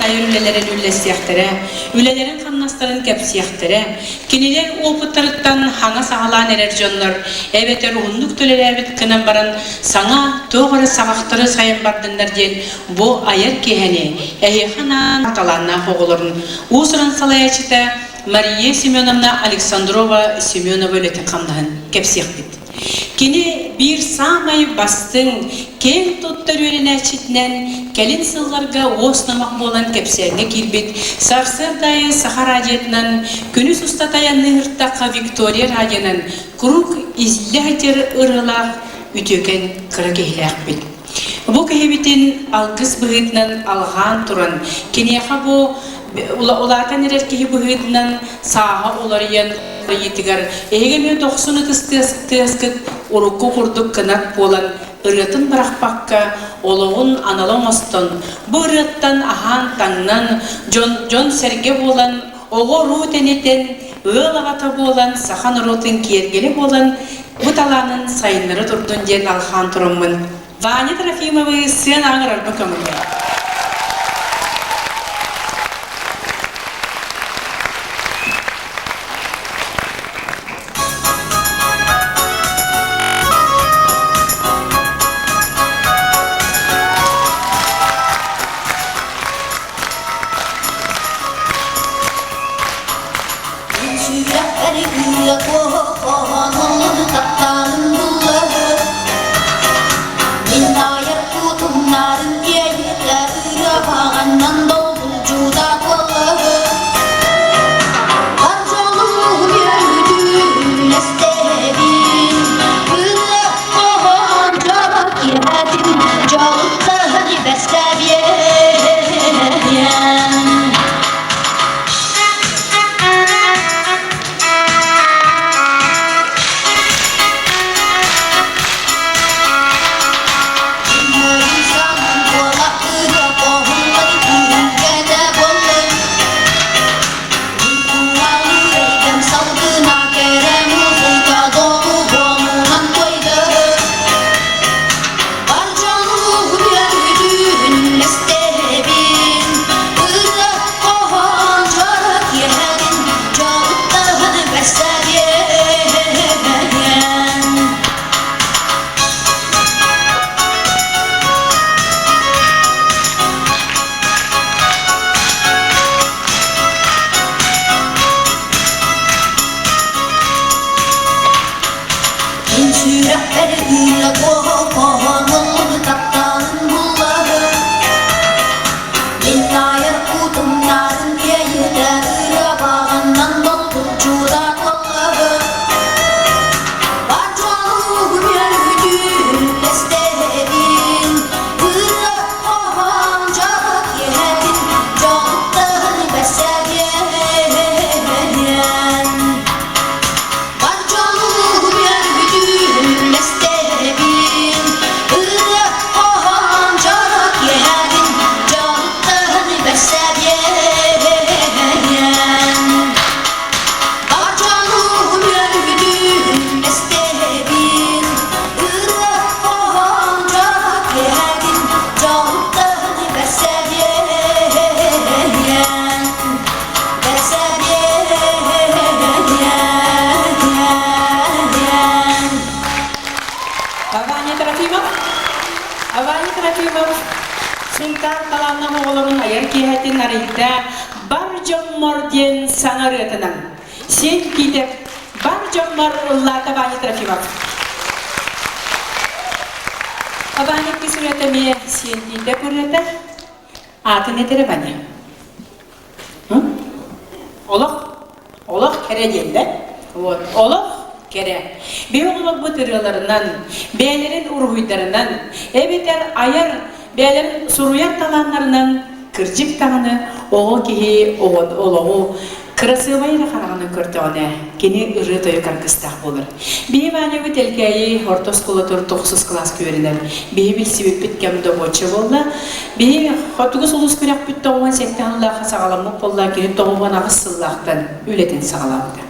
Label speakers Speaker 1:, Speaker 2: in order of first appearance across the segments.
Speaker 1: айар үлэлэрин үллэстиэхтэрэ, үлэлэрин-хамнастарын кэпсиэхтэрэ, кинилэр опыттарыттан хаҥа саҕалаан эрэр дьоннор, эбэтэр уһуннук төлөрөөбүт гынан баран саҥа туох эрэ саҕахтары сайан бардыннар диэн бу айар киэһэни эһиэхэ анаан талааннаах оҕолорун уус-уран салайааччыта Мария Семеновна Александрова Семенова үлэтин-хамнаһын кэпсиэхпит. Кини биир саамай бастыҥ, киэҥ туттар үөрэнээччитинэн кэлин сылларга уос номох буолан кэпсээҥҥэ киирбит сарсыарда аайы Саха радиотынан күнүс устата айанныыртахха Виктория радионан куруук излятер ырыалаах үтүөкэн кыра киһилээхпит. Бу киһибитин алгыс быһыытынан алҕаан туран, киниэхэ бу улаатан эрэр киһи быһыытынан сааһа уларыйан ыйытыгар эһиги эмиэ дохсун ытыс тыаскыт урукку курдук кынат буолан ырыатын бырахпакка олоҕун анала оҥостон бу ырыаттан аһаан-таҥнан дьон дьон-сэргэ буолан оҕо-уруу тэнитэн ыал аҕата буолан саха норуотун киэргэлэ буолан бу талаанын сайыннара турдун диэн алҕаан тураммын Ваня Трофимовы сыана аҥарарга көҥүллээх.
Speaker 2: Сүрэхпэр күүрэ хоһоонун таптаанын буллаһы Мин таайар кутумнарын тиэйитэ ырыа долгулдьута туоллаһы Бар дьолу үөрүүтүн ырыа хоһоон дьоло киэһэтин дьолуттан бэстэбиэн. Бар дьолу үөрүүтүн эстэбин, ырыа хоһоон дьоро киэһэтин дьолуттан бэрсэбиэн. Мин сүрэхпэр ырыа хоһоонун тапталын булларым Мин таайар кутумнарын тиэйитэ ырыа баҕаннан долгуччута туолларым Бар дьолу үөрүүтүн тэстэбин ырыа хоһоон дьоро киэһэтин дьолуттан бэрсэбиэн Бар дьолу үөрбүтүн ырыа хоһоон дьоро киэһэтин дьолуттан бэрсэбиэн. Бар дьолу үөрбүтүн ырыа хоһоон дьоро киэһэтин дьолуттан бэрсэбиэн.
Speaker 1: Ваня Трофимов, Ваня Трофимов Сунтаар талааннаах оҕолорун айар киэһэтин арыйда «Бар дьоммор» диэн саҥа ырыатынан. Сиэн Киитэп «Бар дьоммор» ыллаата Ваня Трофимов. Ваня иккис ырыата эмиэ Сиэн Киитэп ырыата. Аатын этэрэ Ваня. Олох, олох кэрэ диэн да? Вот, олох кэрэ. Биһи оҕолорбут ырыаларынан, бэйэлэрин уруһуйдарынан, эбэтэр айар, бэйэлэрин суруйар талааннарынан кырдьык даҕаны оҕо киһи олоҕу кырасыабай эрэ хараҕынан көрдөҕүнэ, кини ырыа-тойук аргыстаах буолар. Биһи Ванябыт Элгээйи орто оскуолатыгар тохсус кылааска үөрэнэр. Биһи билсибиппит кэм добуочча буолла. Биһи Хотугу сулус күрэхпит 97 сыллаахха саҕаламмыт буолла, кини 98 сыллаахтан үлэтин саҕалаабыта.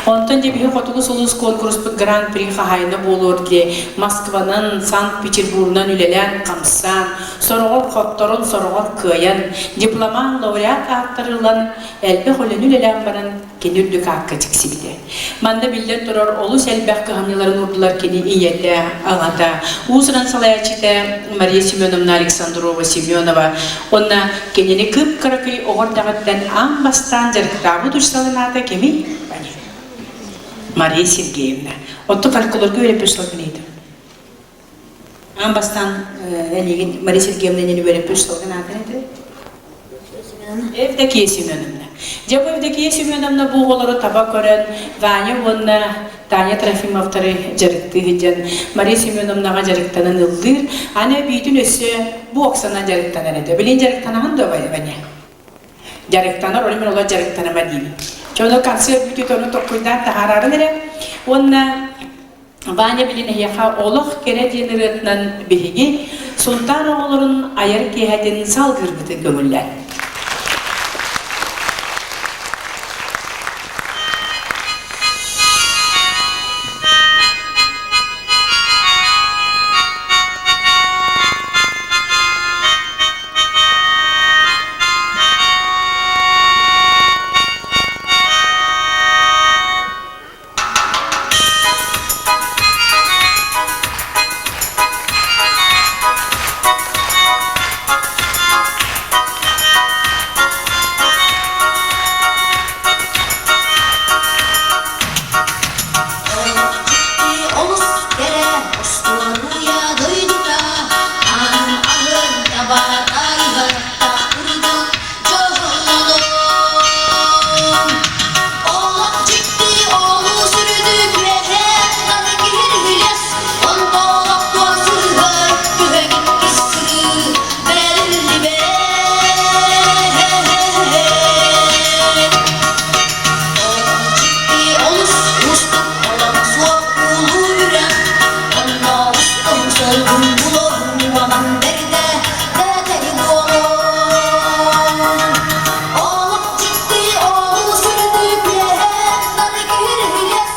Speaker 1: Онтон дьэ биһи Хотугу сулус куонкуруспут Гран-при хаһаайына буолуор диэ Москванан, Санкт-Петербургунан үлэлээн-хамсаан, сороҕор хотторон, сороҕор кыайан, дипломант, лауреат ааттары ылан, элбэх үлэни үлэлээн баран кини үрдүк аакка тиксибитэ. Манна биллэн турар олус элбэх кыһамньыларын уурдулар кини ийэтэ, аҕата, уус-уран салайааччыта Мария Семеновна Александрова Семенова уонна кинини кып-кыракый оҕо эрдэҕиттэн аан бастаан дьарыктаабыт учууталын аата кимий? Мария Сергеевна. Оттон фольклорга үөрэппит учууталгын ыйытым. Аан бастаан эйигин Мария Сергеевна иннин үөрэппит учууталгын аатын этэ? Евдокия Семеновна. Дьэ бу Евдокия Семеновна бу оҕолору таба көрөн Ваня уонна Таня Трофимовтары дьарыктыы сылдьан Мария Семеновнаҕа дьарыктанан ыллыыр. Аны эбиитин өссө бу Оксана дьарыктанар этэ. Билин дьарыктанаҕын дуо, Ваня? Дьарыктанар, ол мин олор дьарыктаныма диибин. Дьэ ону концерт бүтүүтэ ону толкуйдаан таһаарарын эрэ. Уонна Ваня билин эһиэхэ олох кэрэ диэн ырыатынан биһиги Сунтаар оҕолорун айар киэһэтин салгыырбытын көҥүллээн.
Speaker 2: Олус кэрэ остуоруйа дойдута аан аһын табаатайга курдук дьоһуннонон Олох дьикти олус үрдүк үөһээ тутан киһиргилэс онтоолох туон сыһыар түһэн иккис сырыы бэриллибэт Олох дьикти олус уустук олох суох улуу үрэх онно устун солбун булуон уонан бэрдэ бэтэри буолуон Олох дьикти олус үрдүк үөһээ тутан киһиргилэс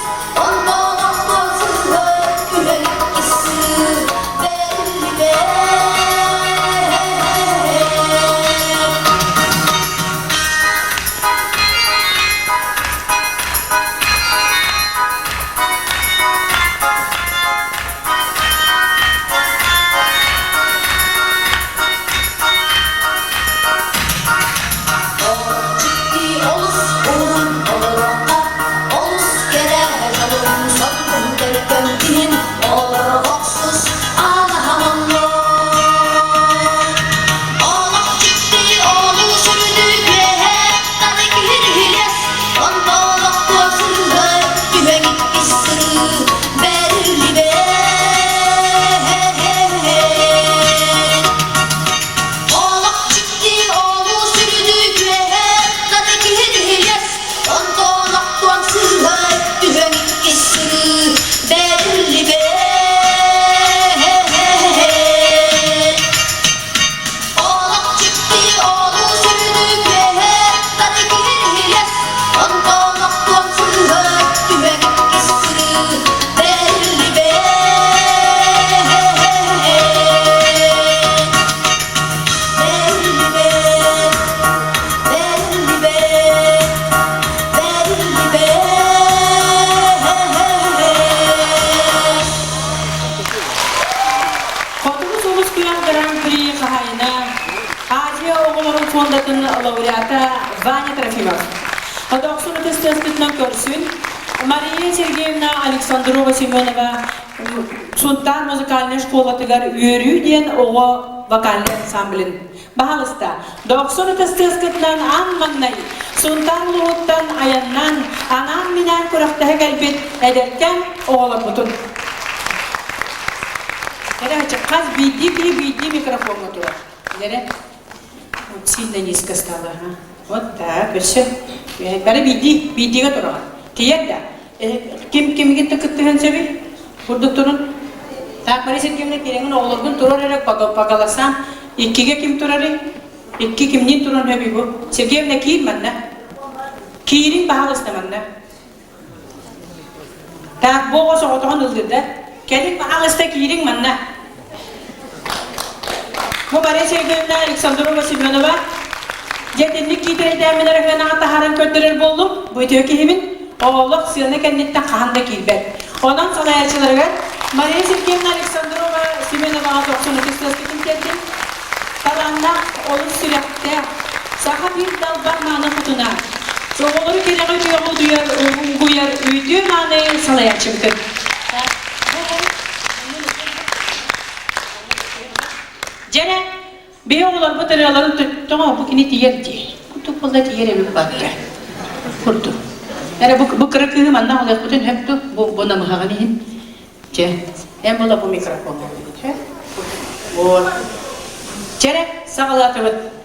Speaker 2: онтоолох туон сыһыар түһэн иккис сырыы бэриллибэт Олус уһун олоруохха, олус кэрэ дьолун сонун төркөн иһин олоро охсус анаһаманнор. Олох дьикти олус үрдүк үөһэ таны киһиргилэс, онно олохтуон сыһыар түһэн иккис сырыы бэриллибэт. Олох дьикти олус үрдүк үөһэ таны киһиргилэс, онтон охтуон сыыһар түһэн иккис сырыы бэриллибэт. Олох дьикти олус үрдүк үөһэ таны киһиргилэс, онтон охтуон сыыһар түһэн иккис сырыы бэриллибэт. Бэриллибэт, бэриллибэт, бэриллибэт.
Speaker 1: Хотугу сулус күрэх Гран-при хаһаайына Азия оҕолорун фондатын лауреата Ваня Трофимов. Хотоохсун ытыс тыаскытынан көрсүн Мария Сергеевна Александрова-Семенова Сунтаар музыкальнай школатыгар Үөрүү диэн оҕо вокальнай ансамблын Баһаалыста, дохсун ытыс тыаскытынан аан маҥнай Сунтаар улууһуттан айаннаан, анаан-минээн күрэхтэһэ кэлбит эдэркээн оҕолорбутун. Эрэ, хас биирдии киһи биирдии микрофоҥҥа турар. Эрэ, сильно низко стало, ага. Вот так, өссө. Бары биирдии, биирдиигэ тураҕын. Тиийэр да? Ким кимигин да кыттыһан сөбүй? Курдук турун. Так, Мария Сергеевна, кирэҥин оҕолоргун турар эрэ по голосам. Иккигэ ким турарый? Икки кимниин туран сөбүй бу? Сергеевна, киир манна. Киирин баһаалыста манна. Так, бу оҕо соҕотоҕун ыллыыр да? Кэлиҥ, аҕыста киириҥ манна. Бу Мария Сергеевна Александрова Семенова дьэ итинник киитэрэйдээммин эрэ таһааран көрдөрөр буоллум. Бу үтүө киһибин. Оҕолох сыана кэнниттэн хаһан да киирбэт. Онон салайааччыларыгар Мария Сергеевна Александрова Семеноваҕа 93 сылгытын тиэрдим. Талааннаах, олус сүрэхтээх, саха биир далбар мааны хотуна, оҕолору кэрэҕэ үтүөҕэ утуйар, угуйар үтүө мааны салайааччыбытын. Дьэрэ, биһи оҕолорбут ырыаларын тоҕо бу кини тиийэр дии. Курдук буолла тиийэр эбит барда. Курдук. Эрэ бу, бу кыра кыыһы манна оҕолорбутун хөп ту, бу, бу намыһаҕын иһин. Чэ, эн була бу микрофон чэ. Вот. Чэрэ, саҕалаатыбыт.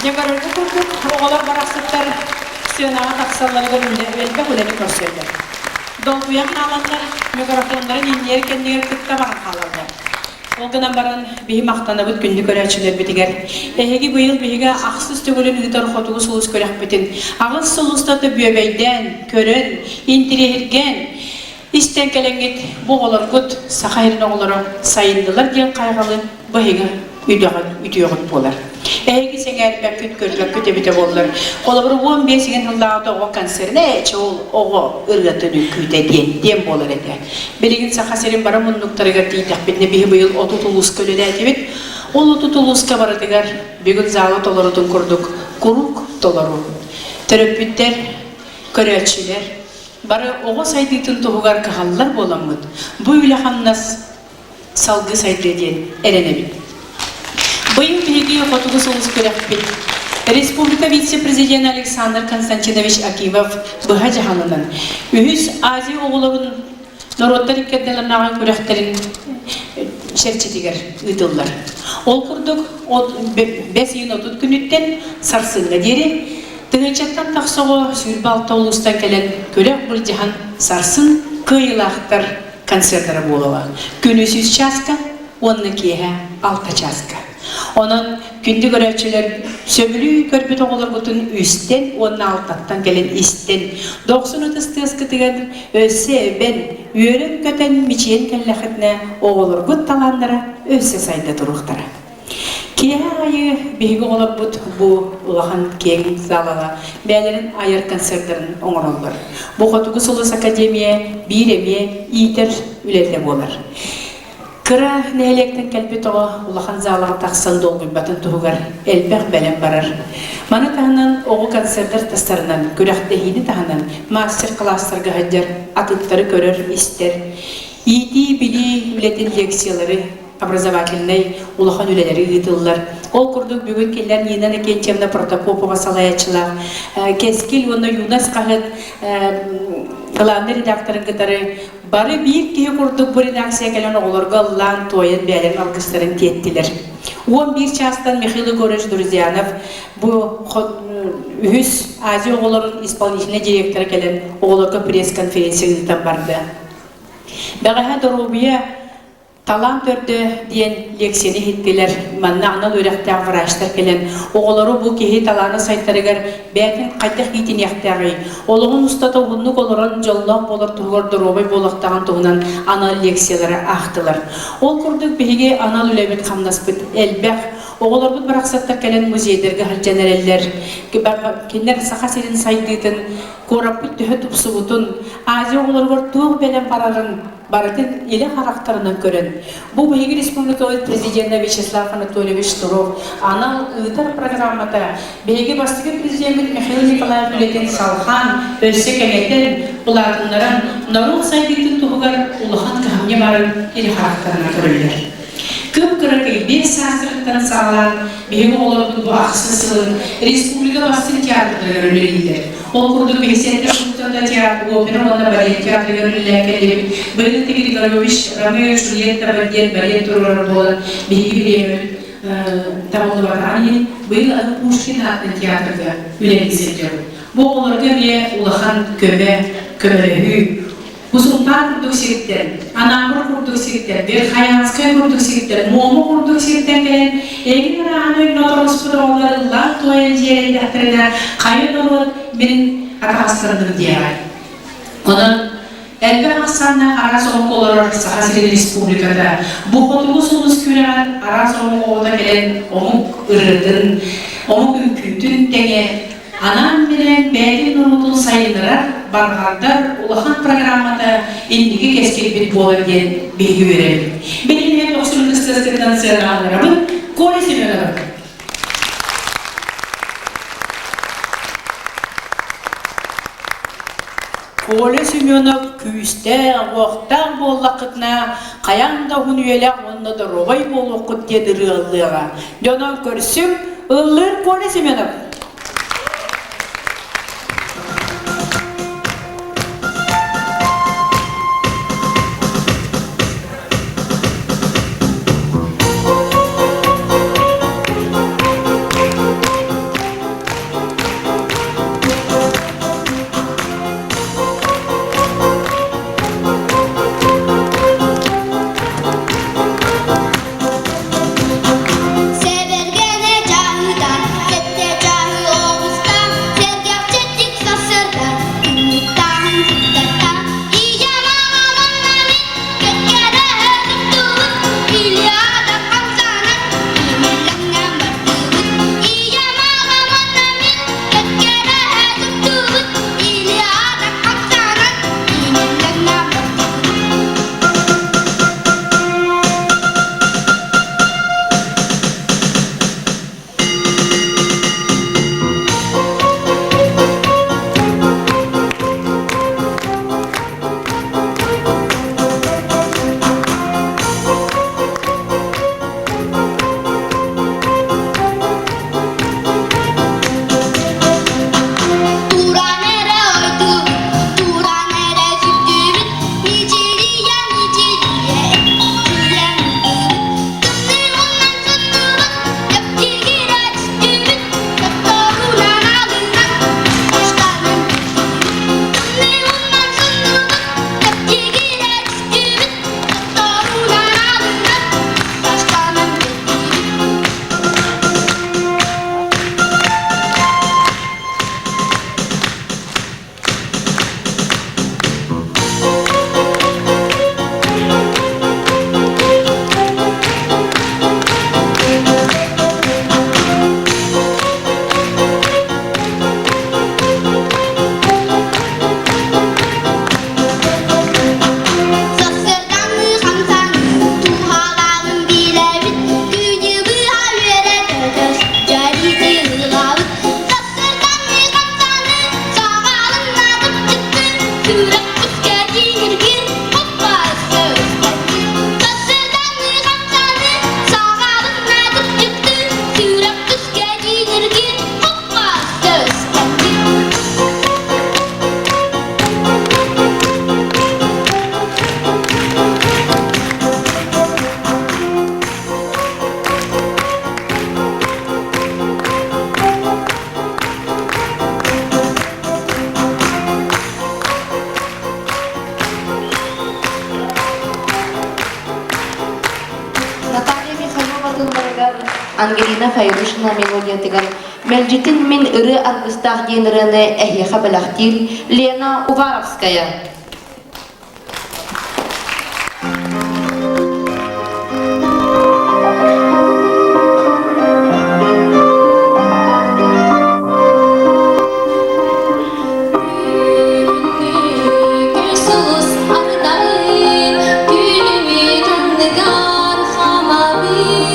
Speaker 1: Дьэ көрөргө курдук, оҕолор барахсаттар сыанаҕа тахсалларыгар элбэх үлэни көрсөллөр. Долгуйан хааланнар, микрофоннарын иннигэр кэннигэр кытта баран хаалаллар. Ол гынан баран, биһи махтанабыт күндү көрөөччүлэрбитигэр. Эһиги быйыл биһиги ахсыс төгүлүн ыытар Хотугу сулус күрэхпитин аҕыс сыл устата бүөбэйдээн, көрөн, интириэһиргээн, истэн кэлэҥҥит бу оҕолоргут саха сирин оҕолоро сайыннылар диэн хайҕалы быһыга үдөҕүн үтүөҕүт буолар. Эһиги сэҥээрбэккит, көрбөккүт эбитэ буоллар, холобур 15 игин сыллааҕыта оҕо концерна ээ ол оҕо ырыатын үҥкүүтэ диэн диэн буолар этэ. Билигин Саха сирин бары муннуктарыгар тиийдэхпитинэ биһи быйыл 30 улууска үлэлээтибит. Ол 30 улууска барытыгар бүгүн зала толорутун курдук куруук толору. Төрөппүттэр, көрөөччүлэр бары оҕо сайдыытын туһугар кыһаллар буоламмыт, бу үлэ-хамнас салгыы сайдыа диэн эрэнэбит. Быйыл биһиги Хотугу сулус күрэхпит Республика вице-президенэ Александр Константинович Акимов быһа дьаһалынан үһүс Азия оҕолорун норуоттар иккэрдэлэринээҕи күрэхтэрин. чэрчитигэр ыытыллар. Ол курдук, бэс ыйын 30 күнүттэн сарсыҥҥа диэри тыһыынчаттан тахса оҕо 26 улуустан кэлэн күрэх былдьаһан сарсын кыайыылаахтар концертара буолуоҕа. Күнүс үс чааска уонна киэһэ алта чааска. Онон күндү көрөөччүлэр сөбүлүү көрбүт оҕолоргутун үстэн уонна алтаттан кэлэн истэн, дохсун ытыс тыаскытыгар өссө эбэн, үөрэн-көтөн мичийэн кэллэххитинэ оҕолоргут талааннара өссө сайда туруохтара. Киэһэ аайы биһиги оҕолорбут бу улахан киэҥ саалаҕа бэйэлэрин айар концертарын оҥороллор. Бу Хотугу сулус академия биир эмиэ иитэр үлэтэ буолар. Кыра нэһилиэктэн кэлбит оҕо улахан залаҕа тахсан долгуйбатын туһугар элбэх бэлэм барар. Маны таһынан оҕо концердар тастарынан, күрэхтэһиини таһынан мастер-класстарга сылдьар, атыттары көрөр-истэр. Иитии, билии үлэтин лекциялары, образовательнай улахан үлэлэри ыытыллар. Ол курдук бүгүн кинилэр Нина Иннокентьевна Протопопова салайааччылаах Кэскил уонна Юность хаһыат главный редакторын кытары Бары биир киһи курдук бу редакция кэлэн оҕолорго ыллаан, туойан бэйэлэрин алгыстарын тиэттилэр. 11 чаастан Михаил Егорович Друзьянов бу үһүс Азия оҕолорун исполнительнай директора кэлэн оҕолорго пресс-конференция ыытан барда. Бэҕэһээ доруобуйа Талаан төрдө диэн лекцияны иһиттилэр. Манна анал үөрэхтээх врачтар кэлэн, оҕолору бу киһи талаана сайтарыгар бэйэтин хайдах иитиниэхтээҕий, олоҕун устата уһуннук олорон дьоллоох буолар туһугар доруобай буолуохтааҕын туһунан анал лекциялары аахтылар. Ол курдук биһиги анал үлэбит-хамнаспыт элбэх. Оҕолорбут барахсаттар кэлэн музейдарга сылдьан эрэллэр. Кинилэр Саха сирин сайдыытын, куораппыт төһө тупсубутун, Азия оҕолоругар туох бэлэм барарын барытын илэ харахтарынан көрөн, бу биһиги республикабыт президенэ Вячеслав Анатольевич Штыров анал ыытар программата биһиги бастакы президеммит Михаил Николаев үлэтин салҕаан, өссө кэҥэтэн, улаатыннаран, норуот сайдыытын туһугар улахан кыһамньы баарын илэ харахтарынан көрөллөр. Кып-кыракый 5 саастарыттан саҕалаан биһиги оҕолорбут бу ахсыс сылын республика бастыҥ театрдарыгар үлэлииллэр. Ол курдук биһиги Сунтарда театр, опера уонна балет театрыгар үлэлээн кэллибит. Быйыл Григорьевич Ромео Джульетта диэн балет туруорар буолан биһиги бириэмэбит табыллыбатаҕын иһин быйыл аны Пушкин аатынан театрга үлэлии сылдьабыт. Бу оҕолорго эмиэ улахан көмө, көмөлөһүү. Бу Сунтаар курдук сиртэн, Анаабыр курдук сиртэн, Верхоянскай курдук сиртэн, Муома курдук сиртэн кэлэн, эҥин арааны ноторуспут оҕолор ыллаан-туойан дьиэрэйдэхтэринэ, хайа норуот мин атаҕастарыным диэҕэй. Онон элбэх ахсааннаах араас омук олорор Саха сирин республиката бу хотугу сулус күрэҕэр араас омук оҕото кэлэн омук ырыатын, омук үҥкүүтүн тэҥэ Анаан-минээн бэйэтин норуотун сайыннарар, барҕардар улахан программата инники кэскилбит буолар диэн биһиги үөрэбит. Билигин охсун ытыстыастыттан сыанаҕаларабын Коля Семенова. Коля Семенов күүстээх, уохтаах буоллаххытына, хайаан да уһун үйэлээх уонна доруобай буолуоххут диэн ырыаллыаҕа. Дьонон көрсүҥ, ыллыыр Коля Семенов.
Speaker 2: Сэбэргэнэ чаһыта, сэттэ чаһы. Ангелина Файрушина мелодиятыгар «Мэлдьитин мин ырыа аргыстаах» диэн ырыаны эһиэхэ бэлэхтиир Лена Уваровская.
Speaker 3: Сулус ардаҕын түүнүмүт анныгар хамабын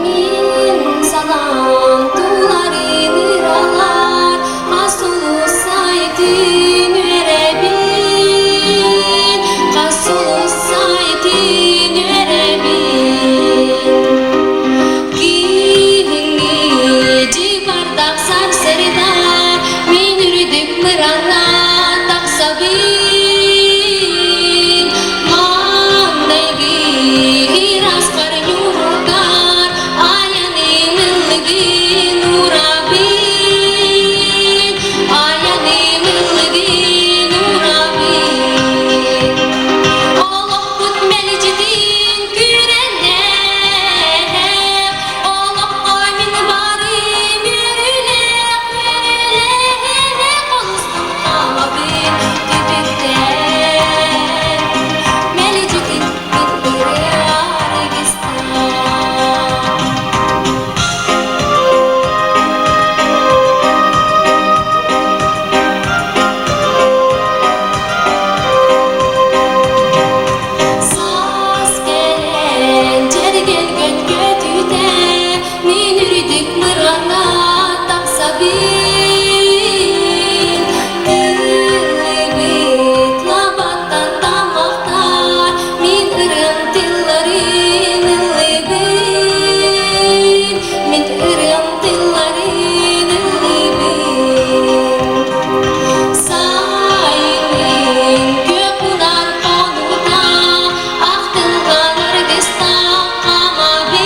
Speaker 3: Мин санаам туларын ыралар Хас сулус сайтын үөрэбин Хас сулус сайтын үөрэбин Киһиҥҥи дьыбардах сарсыарда мин үрдүк мыраҥҥа тахсабын. Маҥнайгы ыраспар ньуургар айаным ыллыгын уурабын. Айаным ыллыгын уурабын. Олохпут мэлдьитин күрэннээх, олоххо мин барым үөрүүлээх, үөрүүлээх олустум хаалабын түбүктээх. Мэлдьитин мин ырыа аргыстаах. Саас кэлэн дьэргэлгэн көтүтэ, мин үрдүк мыраҥҥа тахсабын. Тыллыбыт лабаттан таммахтар, мин ырыам тылларын ыллыыбын. Мин ырыам тылларын ыллыыбын. Сайынын күөх унаар хонуута, ахтылҕан аргыстаах хамабын.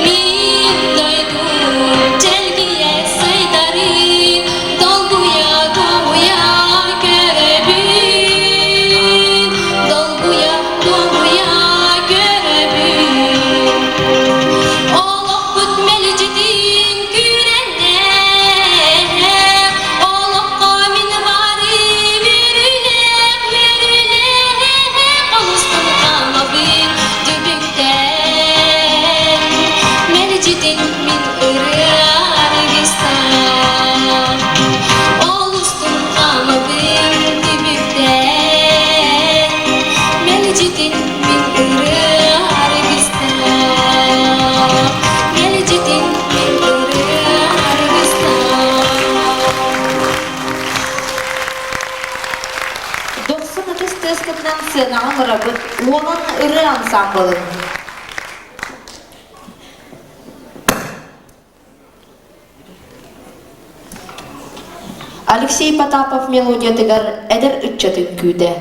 Speaker 3: Мин дойдум чэлгийэ сайдарын, долгуйа-долгуйа көрөбүн. Долгуйа-долгуйа көрөбүн. Олохпут мэлдьитин күрэннээх, олоххо мин барым үөрүүлээх, үөрүүлээх, олустун хаамабын түбүктээн. Мэлдьитин мин ырыа аргыстаах, олустун хаамабын түбүктээн. Мэлдьитин мин ырыа аргыстаах, мэлдьитин мин ырыа аргыстаах.
Speaker 2: Дохсун ытыс тыаскытынан сыанаҕа ырабыт Уолан ырыа ансаамбылын. Алексей Потапов мелодиятыгар эдэр ыччат үҥкүүтэ.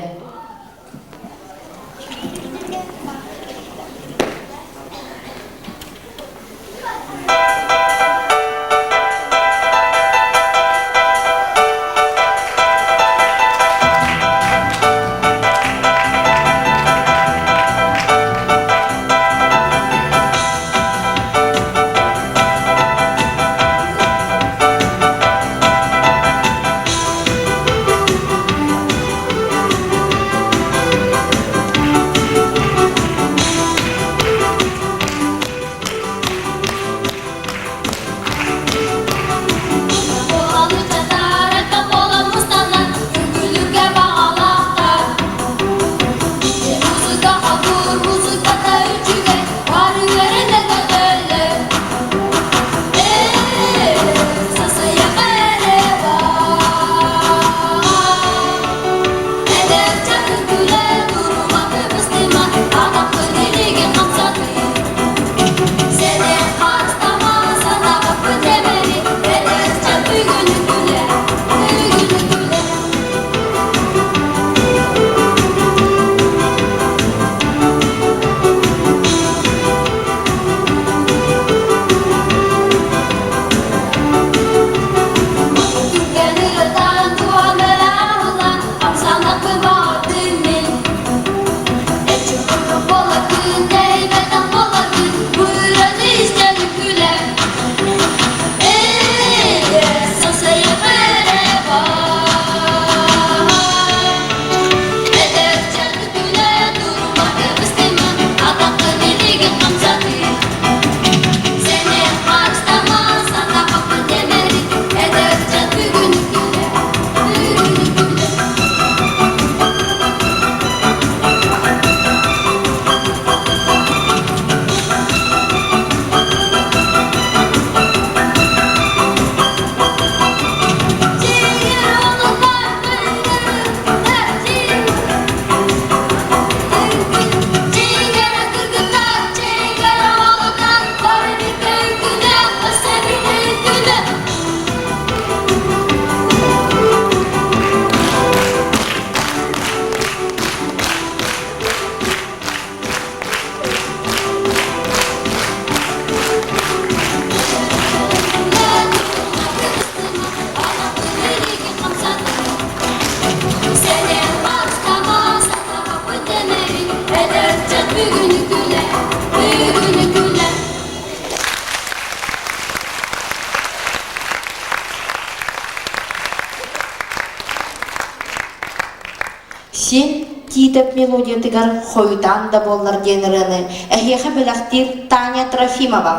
Speaker 2: Сиэн Тиитэп мелодиятыгар хойутаан да буоллар диэн ырыаны эһиэхэ бэлэхтиир Таня Трофимова.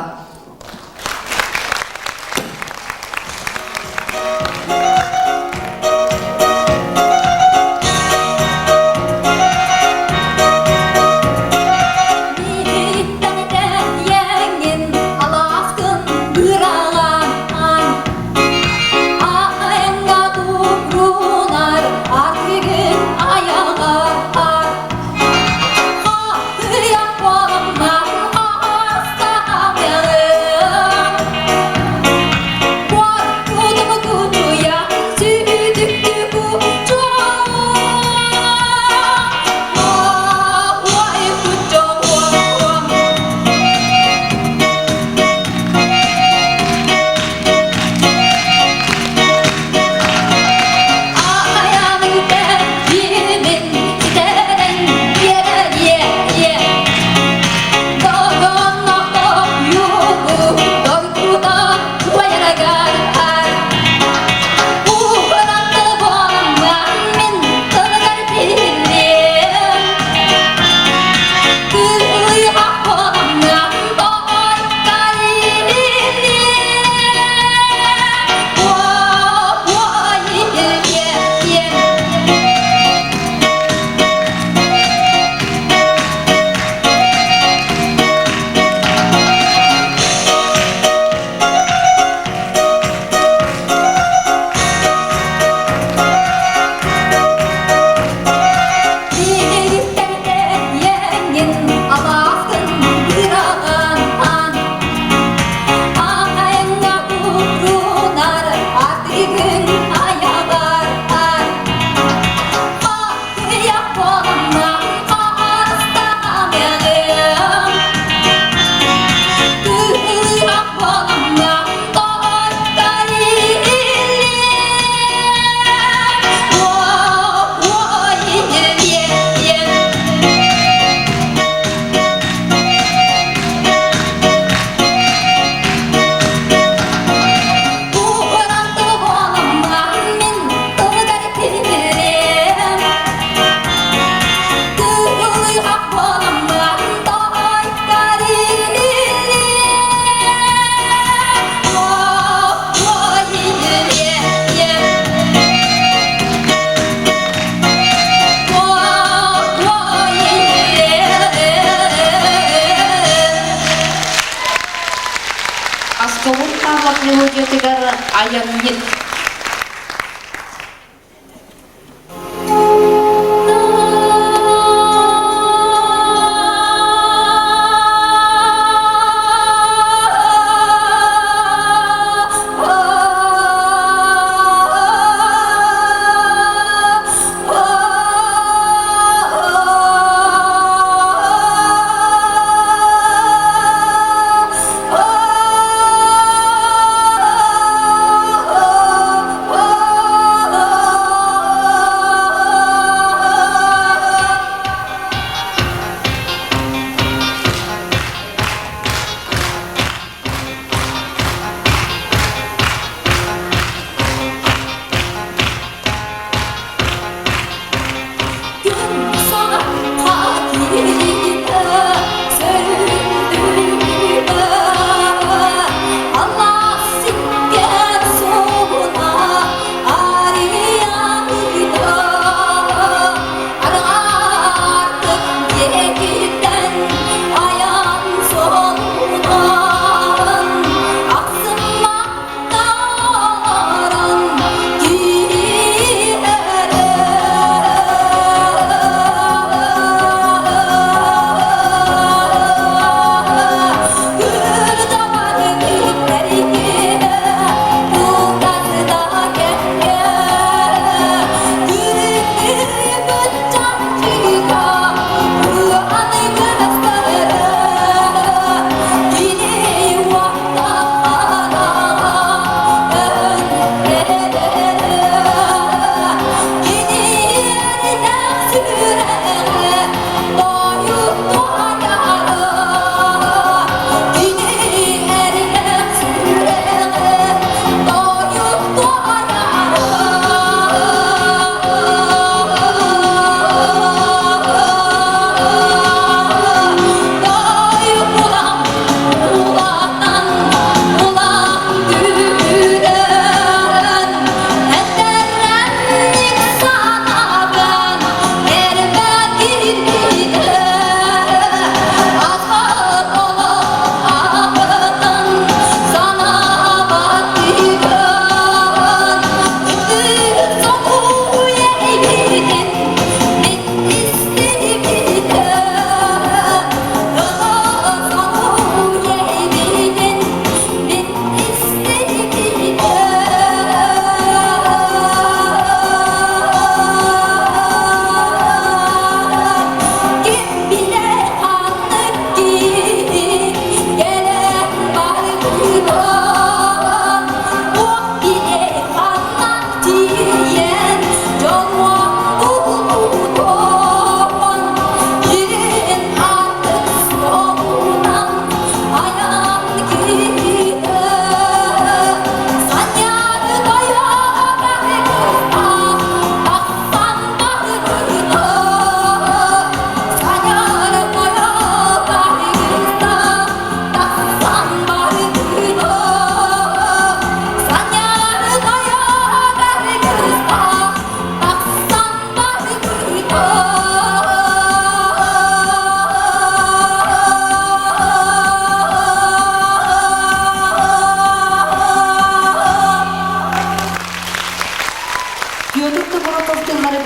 Speaker 2: Аскалон Павлов мелодиятыгар айанньыт.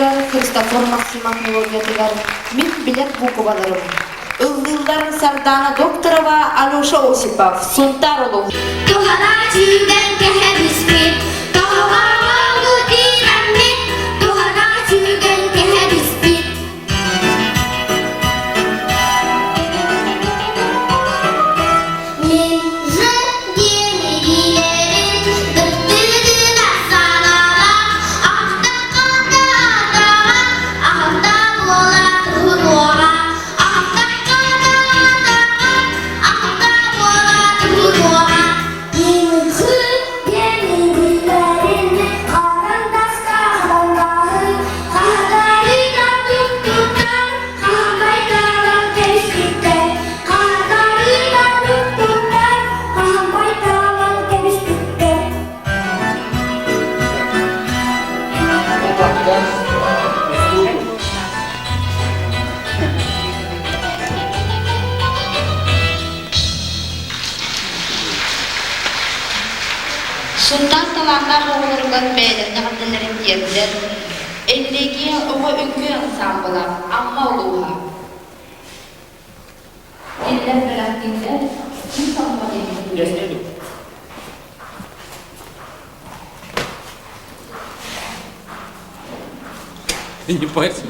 Speaker 2: тылыгар Христофор Максимов мелодиятыгар «Мин билэр буукубаларым» ыллыыллар Сардаана Докторова, Алеша Осипов, Сунтаар улууһа.
Speaker 4: Туһана сүүгэн кэһэбиспит, тоһоҕоҕу тиирэммит, туһана сүүгэн кэһэбиспит. Мин диэн кыттыгына санаалаах, ахтахха да атаҕа, ахта буола туһунуоҕа, ахтахха да атаҕа, ахта буола туһунуоҕа.
Speaker 2: Сунтаар талааннаах оҕолоругар бэйэлэрин эҕэрдэлэрин тиэрдэр Эллиэгийэ оҕо үҥкүү ансаамбыла Амма улууһа. Кинилэр бэлэхтииллэр күн салма диэн
Speaker 5: Не парься.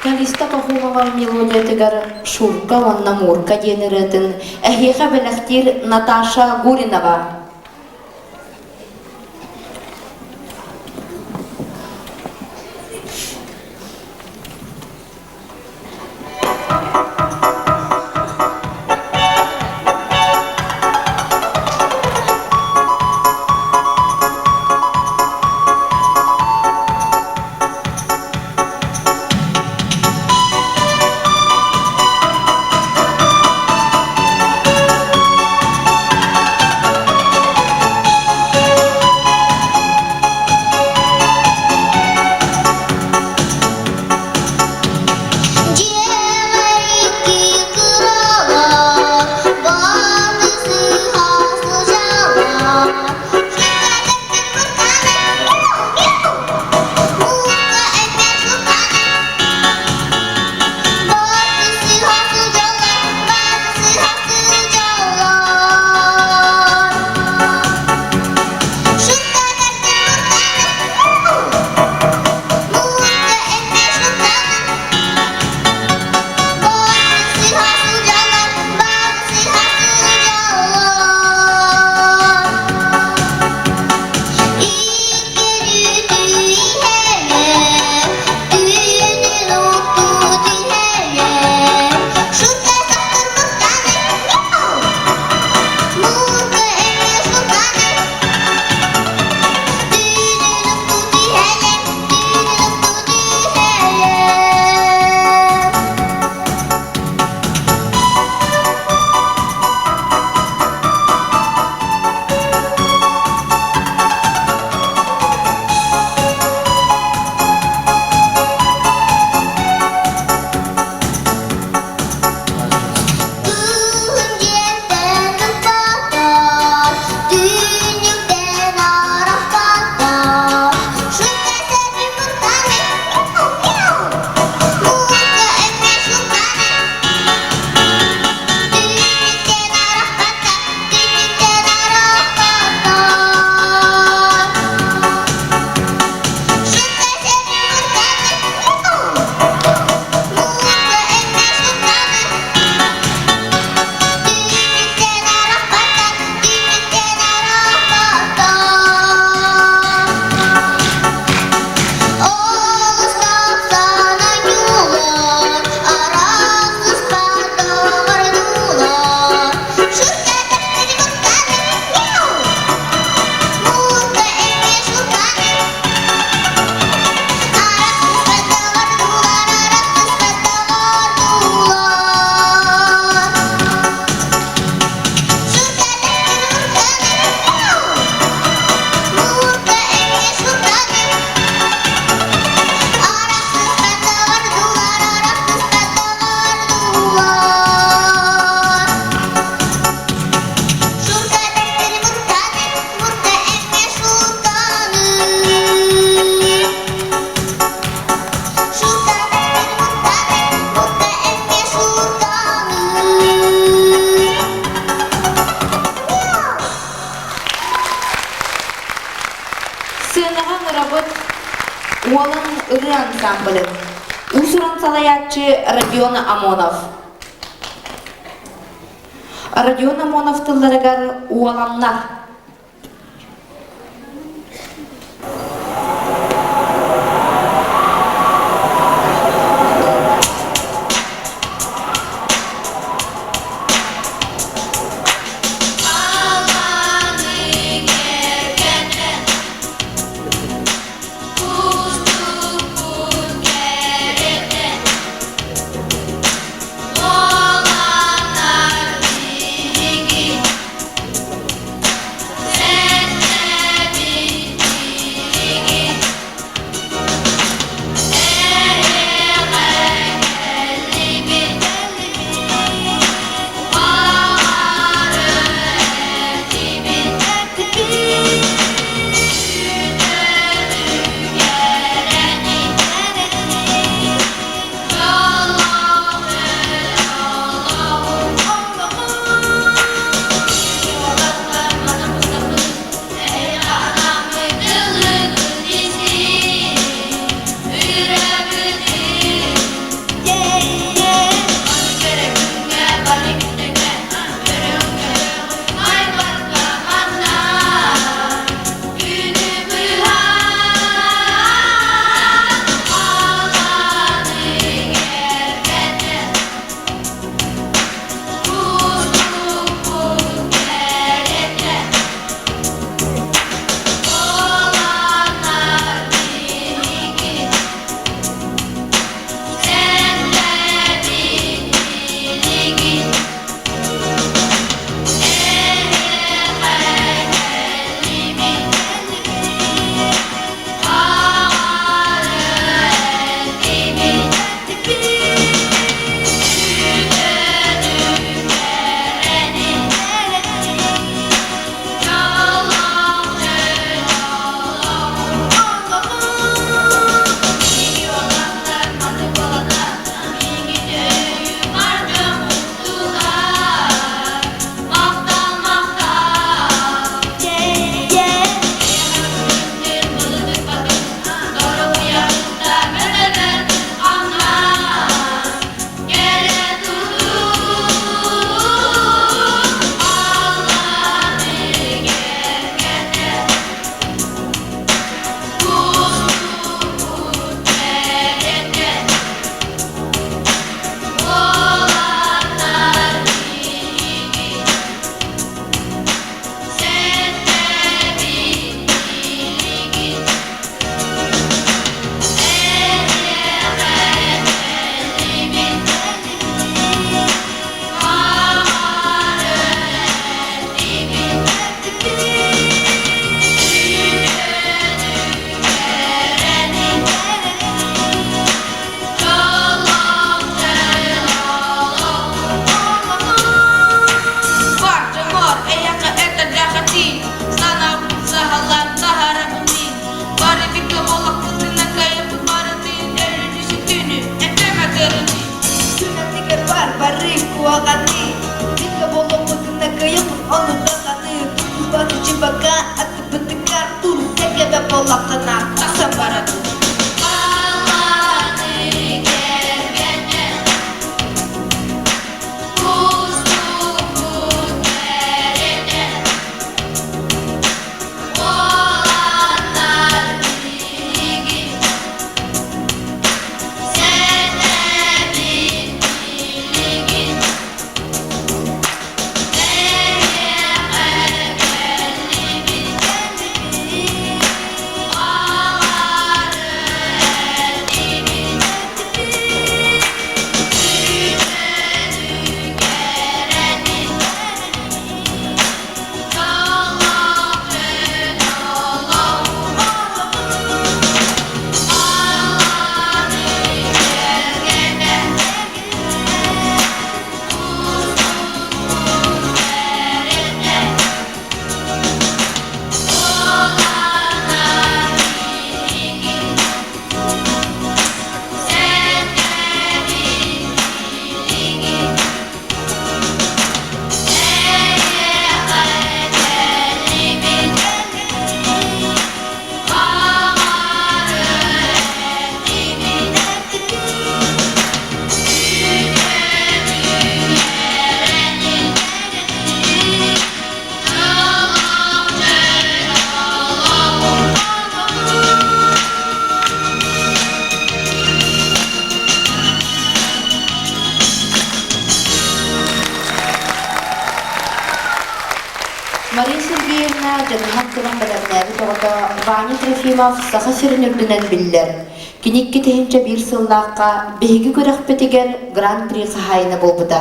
Speaker 5: Калиста Пахомова мелодиятыгар «Шурка уонна Мурка» диэн ырыатын эһиэхэ бэлэхтиир Наташа Гуринова.
Speaker 2: Уолан ырыа ансаамбылын. Уус-уран салайааччы Родион Амонов. Родион Амонов тылларыгар Уоланнар.
Speaker 5: Ваня Трофимов Саха сирин үрдүнэн биллэр. Кини 2001 сыллаахха биһиги күрэхпитигэр Гран-при хаһаайына буолбута.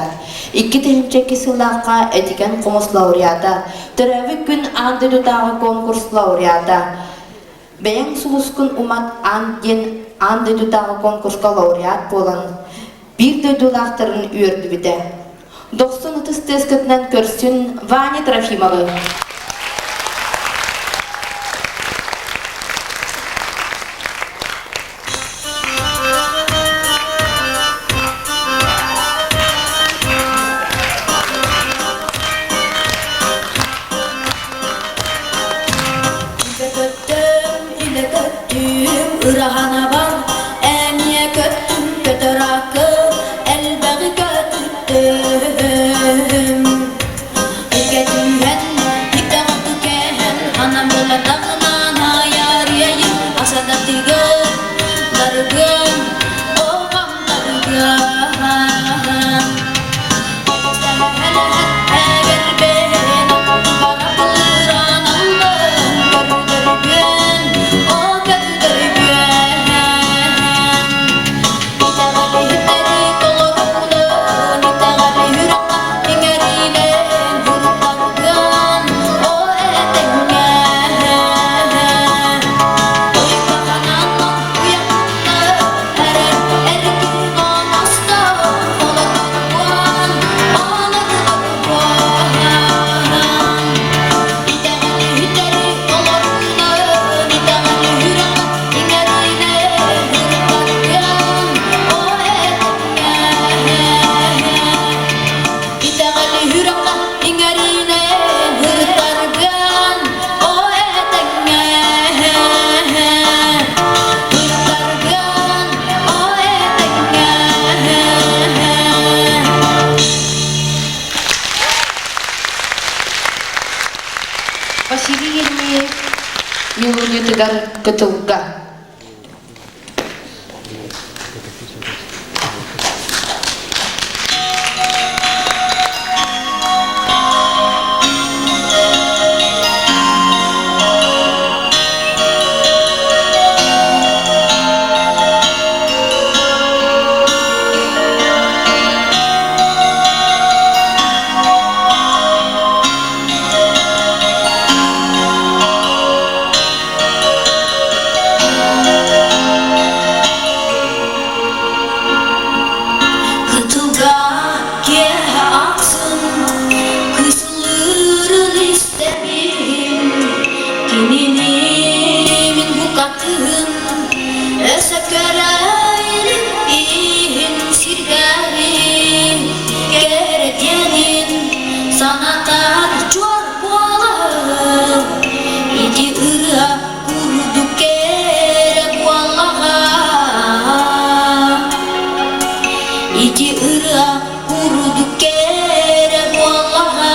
Speaker 5: 2002 сыллаахха Этигэн хомус лауреата, Төрөөбүт күн аан дойдутааҕы конкурс лауреата, Бэйэҥ сулускун умат аан диэн аан дойдутааҕы конкурска лауреат буолан, биир дойдулаахтарын үөрдүбүтэ. Дохсун ытыс тыаскытынан көрсүн Ваня Трофимовы.
Speaker 3: Илэ көттүм, илэ көттүм, ыраһанабар, эмиэ көттүм, көтөр акы, элбэҕи көтүттүм. Илгэ түһэн, иккэҕэ кэһэн, анам булатаҕынан айарыйын, асанатыгын, дарыгын, оҕам дарыгын. Иҥэринэн ырытарган, о этэҥҥэ Ырытарган, о этэҥҥэ
Speaker 5: Василий Еремеев мелодиятыгар кытылга.
Speaker 3: Кытылга киэһэ ахсын кысылыырын истэбин, кинини мин букатын өссө көрө илик иһин сиргээбин, кэрэ диэнин санатар чуор буолар. Ити ырыа курдук кэрэ буоллаҕа. Ити ырыа курдук кэрэ буоллаҕа.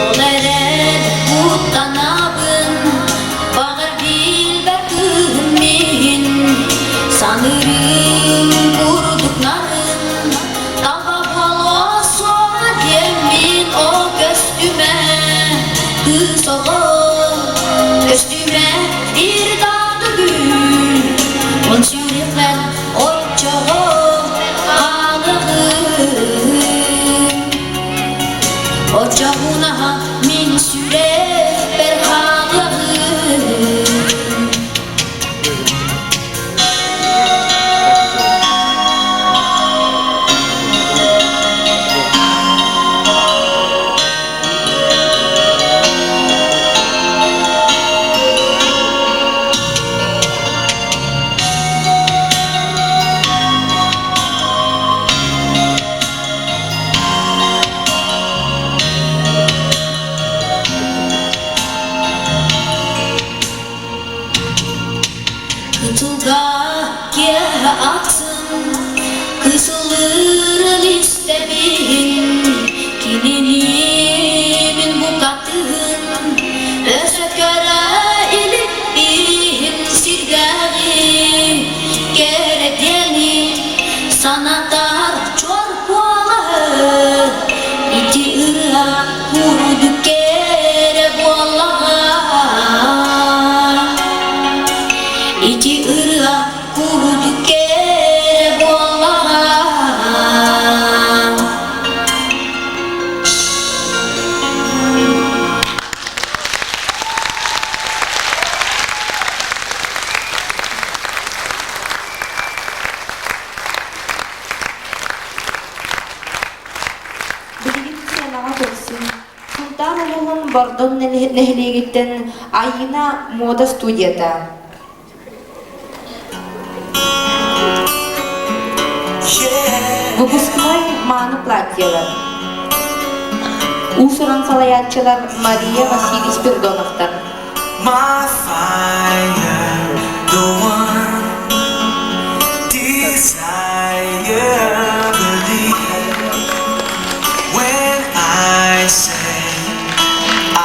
Speaker 3: Ол эрэн куттанабын, баҕар билбэт кыыһым иһин, саныырым курдук нарын, таба буолуо суоҕа диэммин ол көстүмэ, кыыс оҕо көстүмэ биир да төгүл, он сүрэхпэр оччоҕо хаалыгын. Оччоҕунаһа мин сүрэхпэр хаалыаҕым. Кытылга киэһэ ахсын кысылыырын истэбин, кинини мин букатын өс
Speaker 2: Бордон нэһилиэгиттэн Айыына муода студията. Выпускной мааны платьелар. Уус-уран салайааччылар Мария Василий Спирдоновтар.
Speaker 6: My fire, the one desire, believe when I say I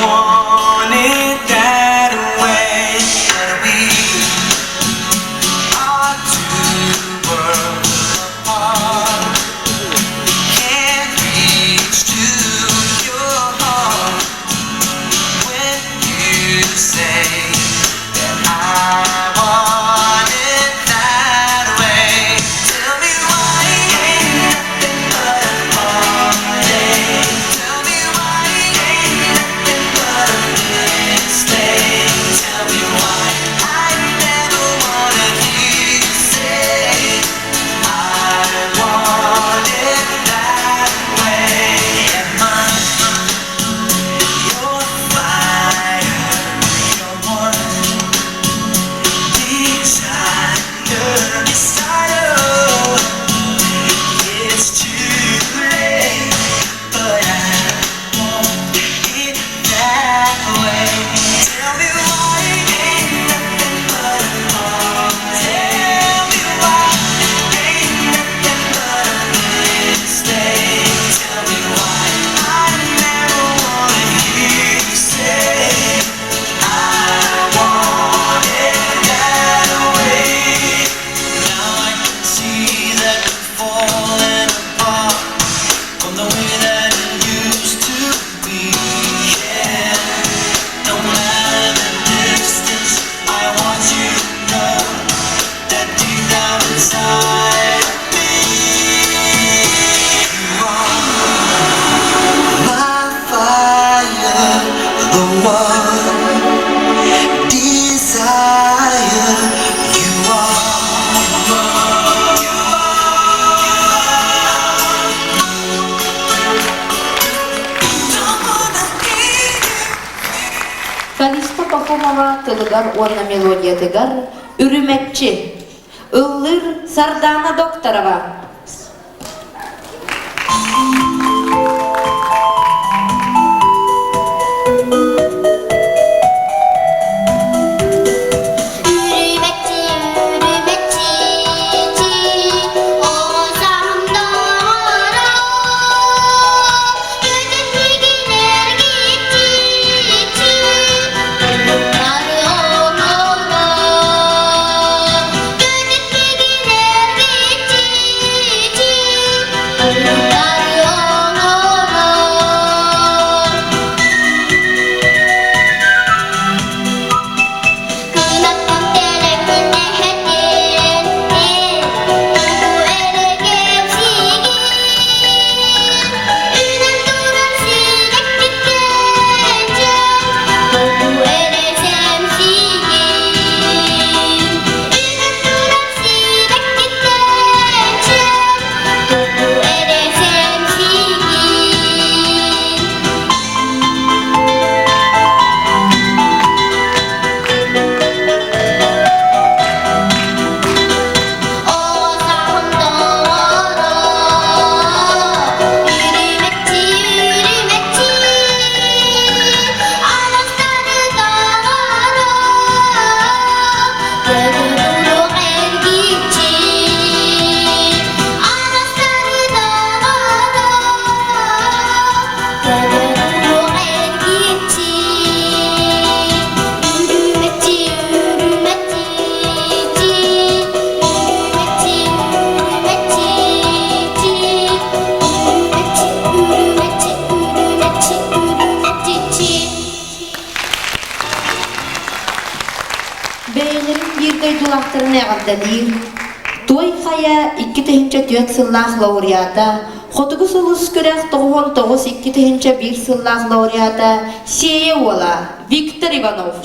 Speaker 6: want it that way. But we are two worlds apart. Can't reach to your heart when you say that I want it that way. Tell me why ain't nothing but a heartache. Tell me why ain't nothing but a mistake. Tell me why I never wanna hear you say I want it that way. Am I your fire, your one desire, desire? It's too late, but I want it that way. Tell me why ain't nothing but a heartache. Tell me why ain't nothing but a mistake. Tell me why I never wanna hear you say I want it that way. Now I can see that we're falling apart from the way that it used to be. Yeah. No matter the distance, I want you to know that deep down inside of me, you are my fire, the one desire. You are, you are, you are. Don't wanna hear you.
Speaker 2: Калиста Пахомова тылыгар уонна мелодиятыгар Үрүмэччи Ыллыыр Сардаана Докторова.
Speaker 4: Үрүмэччи, үрүмэччи, оҕо доҕоро, Бүтүн эргиччи, бары оҥоро. Бүтүн эргиччи, бары оҥоро. Кынаттан тэлэммин эһэтин, тугу эрэ кэпсиигин. Үнэн турар сирэккиттэн тугу эрэ сэмсиигин. Үнэн турар сирэккиттэн тугу эрэ сэмсиигин. Оҕо доҕоро, үрүмэччи, үрүмэччи, аластары доҕоро, көтө эргиччи, аластары доҕоро, көтө эргиччи, үрүмэччи, үрүмэччи, үрүмэччи, үрүмэччи, үрүмэччи, үрүмэччи, үрүмэччи, үрүмэччи.
Speaker 2: Бэйэлэрин биир дойдулаахтарын эҕэрдэлиир Туой Хайа 2004 сыллаах лауреата, Хотугу сулус күрэх 99 2001 сыллаах лауреата Сиэйэ уола Виктор Иванов.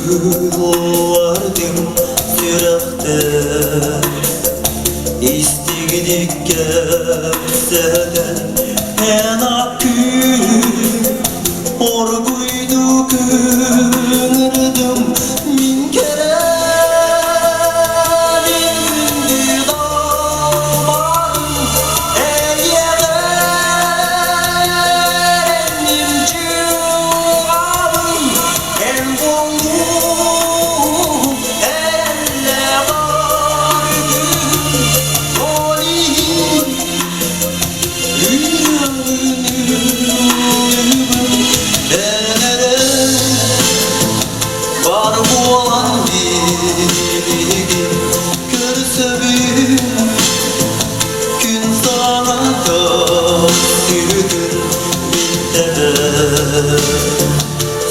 Speaker 6: Ыллардым сүрэхтэн Истигиник кэпсэтэн эн аккын Оргуйду кыҥырдым мин кэрэбин күндү далбарым Эйэҕэ эрэнним дьылҕабын Эн буоллуҥ эрэллээх аргыһым, ол иһин эн эрэ бар буолан биһиги көрсөбүн күн саҥата сүтүн билтэрэ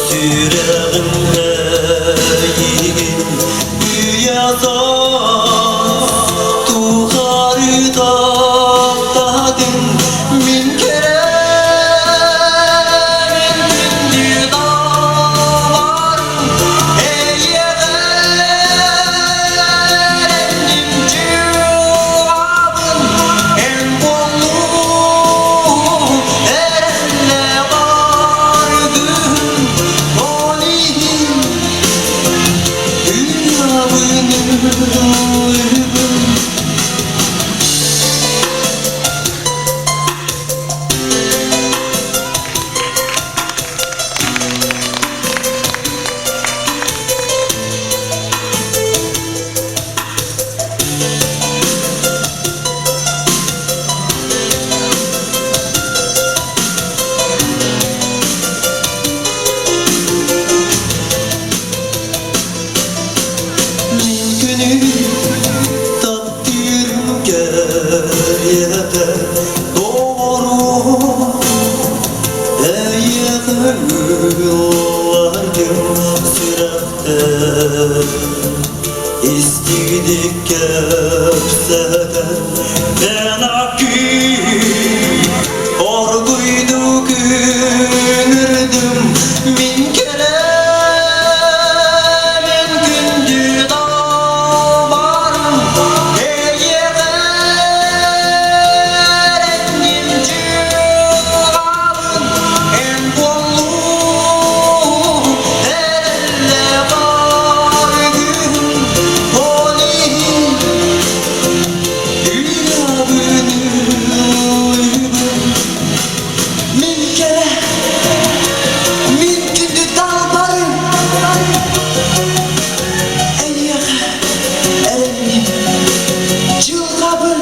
Speaker 6: Сүрэҕим эйигин үйэ саас тухары таптаатым мин кэрэ мин күндү далбарым эйиэхэ эрэнним дьылҕабын эн буоллуҥ эрэллээх аргыһым ол иһин ыйабын ыллыыбын. Мин күнү таптыырым кэриэтэ доҕорум эйиэхэ ыллардым сүрэхтэн истигник кэпсэтэн эн аккын оргуйдук ыҥырдым мин кэлэмин күндү далбарым эйиэхэ эрэнним дьылҕабын эн буоллуҥ эрэллээх аргыһым ол иһин ыйабын ыллыыбын мин кэрэ мин күндү далбарым эйиэхэ эрэнним дьылҕабын.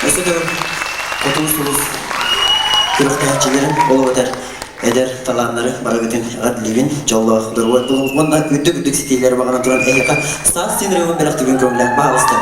Speaker 7: Өссө төгүл Хотун сулус күрэхтэһээччилэрин ол эбэтэр эдэр талааннары барыгытын эҕэрдэлиибин, дьоллоох доруобай буолуҥ уонна үрдүк-үрдүк ситиилэри баҕаран туран эһиэхэ саас сиэн бэлэхтибин көҥүлээх баҕаласта.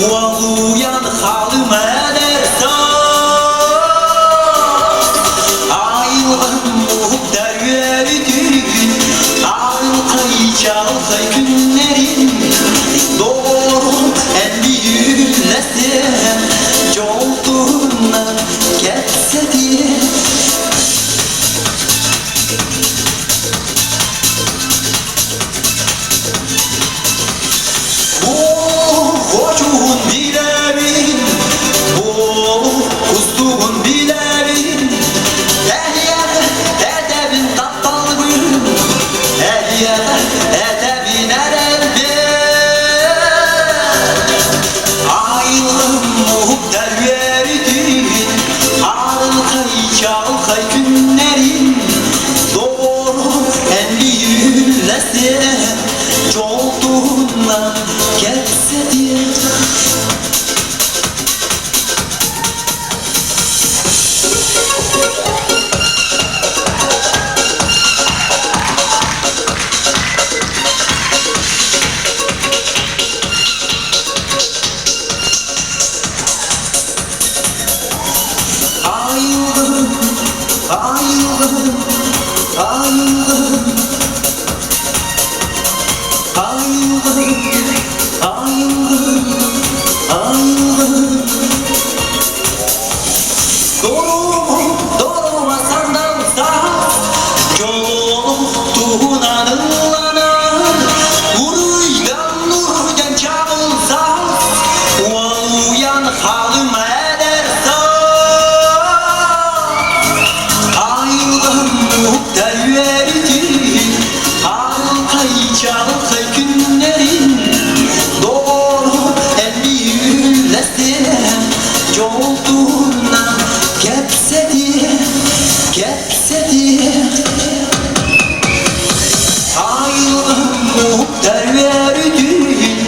Speaker 6: Уолуйан халым эдэр Айылҕам уһуктар үөрүтүн, Арылхай чаҕылхай күннэрин, Доҕорум эн биирүлэсиэм, Дьол туһунан кэпсэтиэм. туһунан кэпсэтиэх. Айылгым, айылгым, айылгым, айылгым, айылгым, айылгым. Дорому, дорому сандал саас, Дьолу туһунан ылланар, Уруйдан, уруйдан чабыл саас, Уолуйан халым эдэр саас. Айылгым уһукта үөрүтүн, Арылхай чаҕылхай күннэрин, Доҕору элбиүүлэсиэм, Дьол туһунан кэпсэтиэм, кэпсэтиэм. Айылгым уһукта үөрүтүн,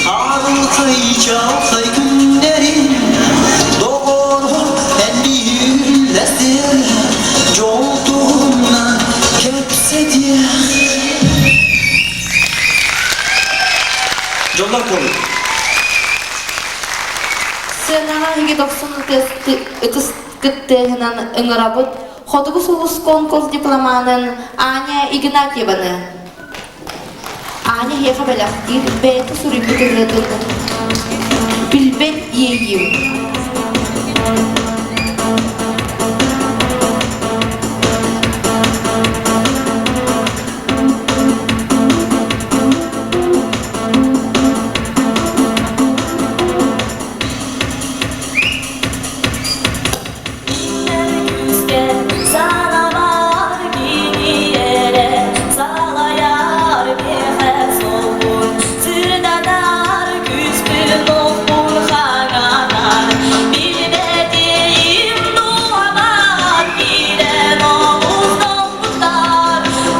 Speaker 6: Арылхай чаҕылхай күннэрин, Доҕору элбиүүлэсиэм, Дьол туһунан кэпсэтиэм. Дьоллор буолун.
Speaker 2: Сыанаҕа эһиги дохсун ытыс кыттыыһынан ыҥырабыт Хотугу сулус конкурс дипломанын Аня Игнатьеваны. Аня эһиэхэ бэлэхтиир бэйэтэ суруйбут ырыатын «Билбэт иэйиим».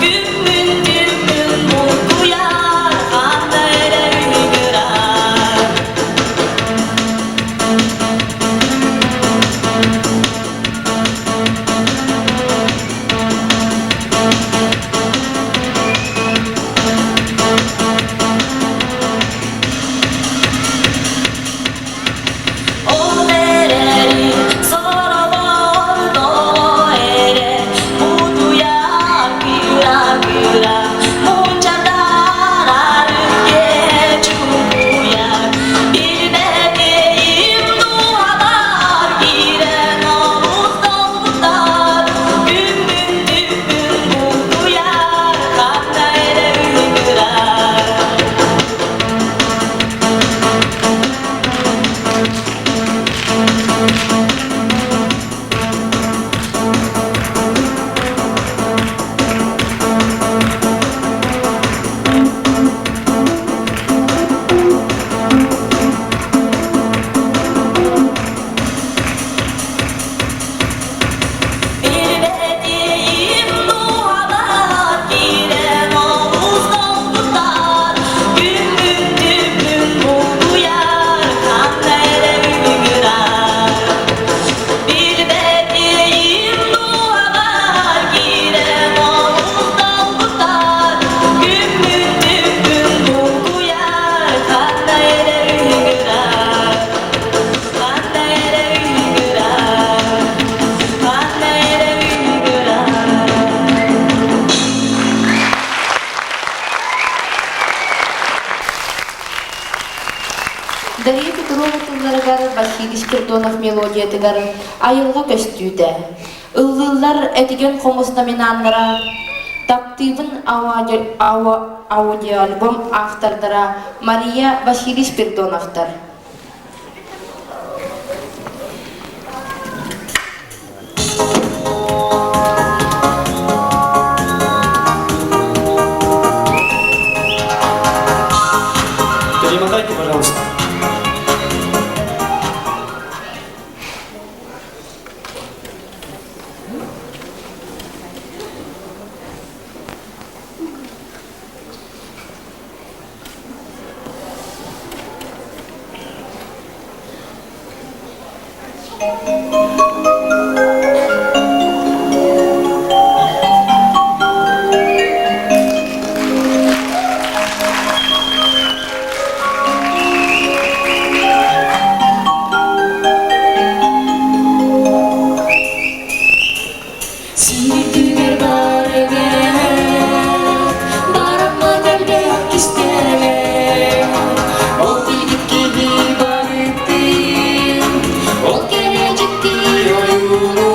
Speaker 3: Күммүн-түммүн булкуйар, ханна эрэ ыҥырар. Ол эрээри сороҕор тоҕо эрэ утуйар кыра-кыра мунчатар арыт чугуйар Билбэтим дууһабар киирэн олус долгутар күммүн түммүн булкуйар ханна эрэ ыҥырар. Билбэтим дууһабар киирэн олус долгутар Күммүн-түммүн булкуйар ханна эрэ ыҥырар Билбэтим дууһабар киирэн олус долгутар Күммүн-түммүн булкуйар ханна эрэ ыҥырар Ханна эрэ ыҥырар Ханна эрэ ыҥырар
Speaker 2: Дария Петрова тылларыгар Василий Спиридонов мелодиятыгар айылҕа көстүүтэ, ыллыыллар этигэн хомус номинаннара, Таптыыбын аудиоальбом автордара Мария Василий Спиридоновтар.
Speaker 8: Перемотайте, пожалуйста.
Speaker 3: Сирдигэр бар эбээт, бараммат элбэх кистэлэҥ. Ол билбит киһи барытын, ол кэрэ дьикти ойууну.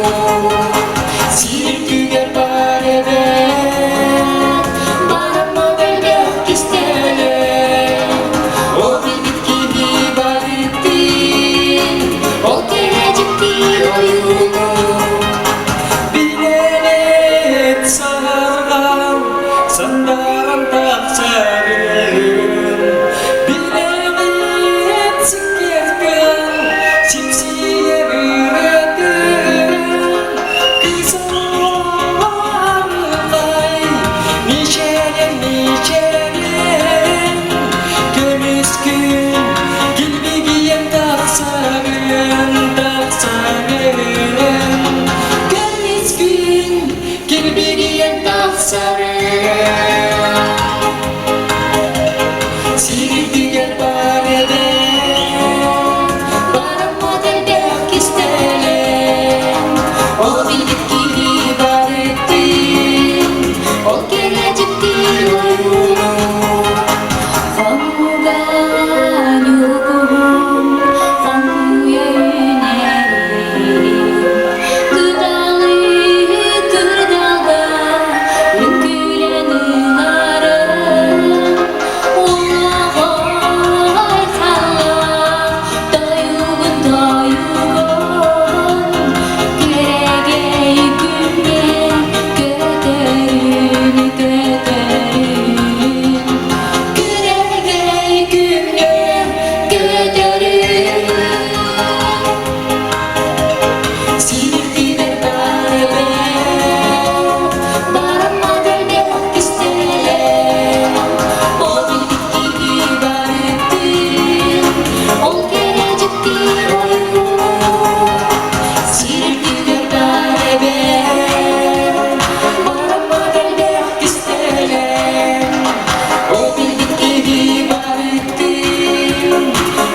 Speaker 3: Сирдигэр бар эбээт, бараммат элбэх кистэлэҥ. Ол билбит киһи барытын, ол кэрэ дьикти ойууну.
Speaker 6: Билэбит саһарҕан, сандааран тахсарын. Билэбит сиккиэргэн, сипсийэ бүрэтин. Кыыс оҕо мичээрин мичээрин. Көмүс күн килбигийэн тахсарын, тахсарын. Көмүс күн килбигийэн тахсарын. Сирдигэр бар эбээт,
Speaker 3: Бараммат элбэх кистэлэҥ, ол билбит киһи барытын, ол кэрэ дьикти ойууну. Хонууга ньургуһун, хомуйа үүнэрин, кыталы кырдалга үҥкүүлэн ыларын, улаҕай халлаан тойугун тойугун, күрэгэй күннэн көтөрүн көтөрүн. Күрэгэй күҥҥэ көтөрүн.
Speaker 6: Сирдигэр бар эбээт,
Speaker 3: Бараммат элбэх кистэлэҥ, ол билбит киһи барытын, ол кэрэ дьикти ойууну.
Speaker 6: Сирдигэр бар эбээт, бараммат элбэх кистэлэҥ. Ол билбит киһи барытын,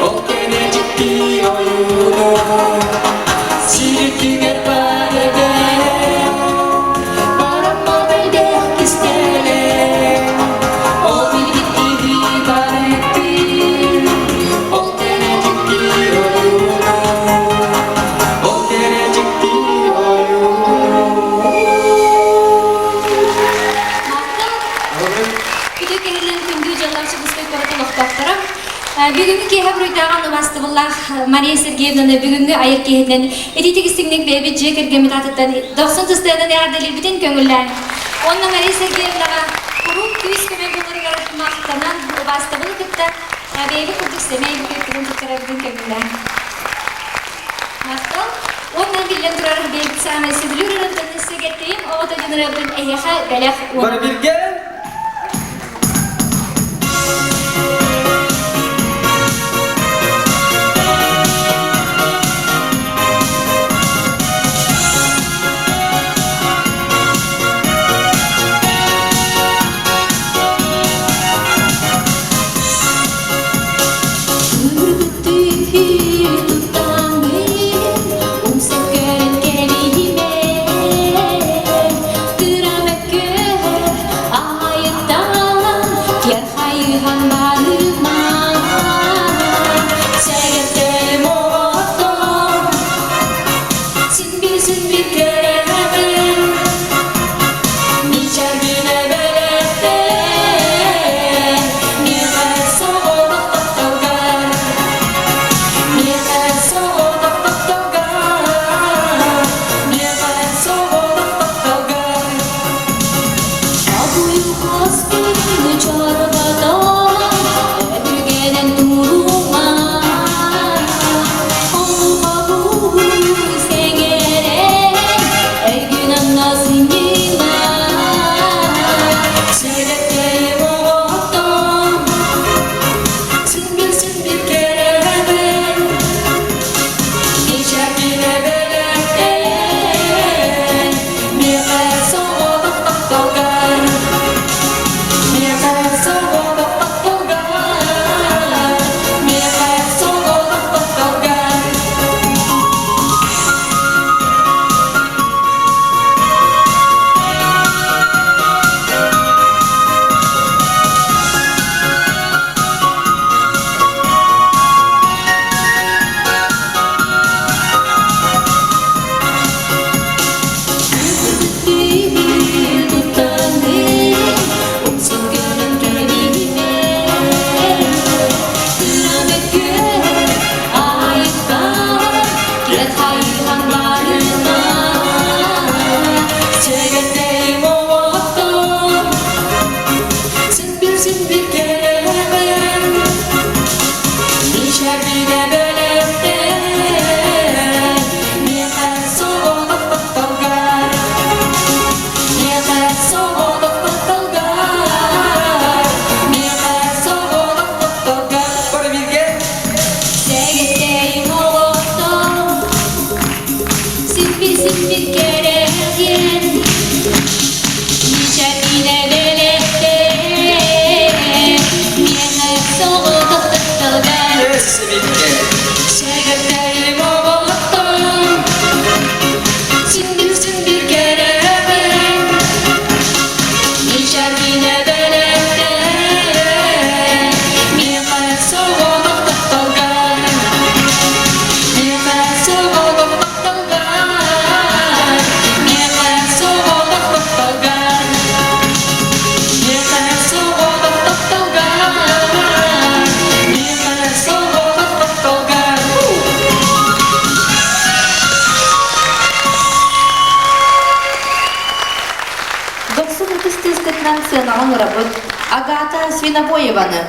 Speaker 6: ол кэрэ дьикти ойууну. Сирдигэр бар эбээт,
Speaker 3: Бараммат элбэх кистэлэҥ, ол билбит киһи барытын, ол кэрэ дьикти
Speaker 6: ойууну. Ол кэрэ дьикти ойууну.
Speaker 9: Махтал. Күтү киһинэн күндү дьоллоох Дьокуускай куорат олохтоохторо. Бүгүҥҥү киэһэ буруйдааҕын убаастабыллаах Мария Сергеевнаны бүгүҥҥү айар киһитинэн итиитик истиҥник бэйэбит дьиэ кэргэммит аатыттан дохсун тыстыанан эҕэрдэлиирбитин көҥүллээн. Уонна Мария Сергеевнаҕа куруук күүс-көмө буоларыгар махтанан убаастабылы кытта бэйэбит курдук сэмэй букеттарын туттарарбытын көҥүллээн. Махтал. Уонна биллэн турар бэйэбит саамай сөбүлүүр ырыабытын сэгэттиим оҕото диэн ырыабытын эһиэхэ бэлэх
Speaker 8: Бары
Speaker 9: уонабыт.
Speaker 8: бирге
Speaker 3: Умса көрөн кэбиһимэ, кыра мөккүөр.
Speaker 2: Свинобоеваны.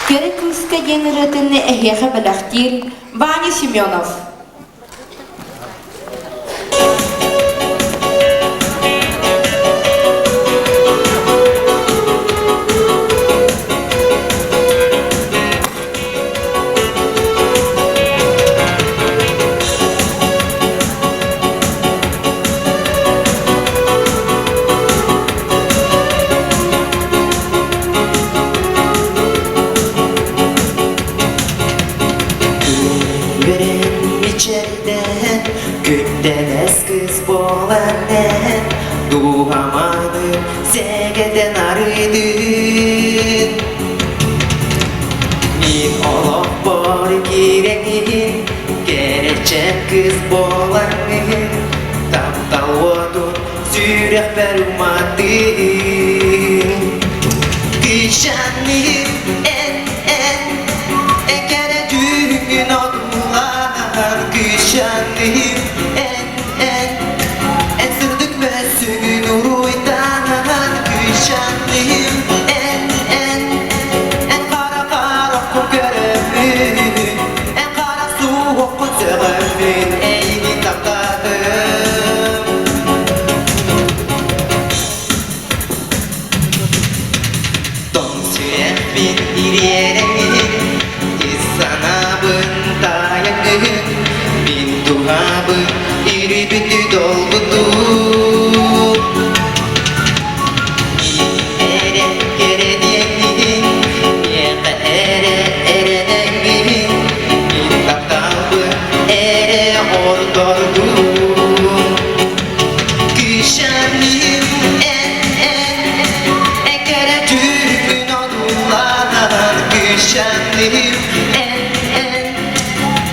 Speaker 2: Кэрэ кыыска диэн ырыатын эһиэхэ бэлэхтиир Ваня Семенов.
Speaker 6: Үөрэн мичээрдээн, күндэлэс кыыс буолан эн, дууһаманы сэгэтэн арыйдын. Мин олохпор киирэҥин, кэрэчээн кыыс буолаҥҥын, таптал уотун сүрэхпэр уматтыын. Кыысчааным эн, эн, экэрэ дьүһүҥҥүн одуулаан, кыысчааным эн, эн, эн сырдык мөссүгүн уруйдаан, кыысчааным эн, эн, эн хара хараххын көрөммүн. Мин эйигин таптаатым. Тоҥ сүрэхпин ириэрэҥин, ис санаабын таайаҥын, мин туһаабын ирибити долгутуу. Эрэ кэрэ диэҥҥин, миэхэ эрэ эрэнэҥҥин, мин тапталбын эрэ ордордуу. Кüşәним эн эн экэрэ түүн одууланан Кüşәним эн эн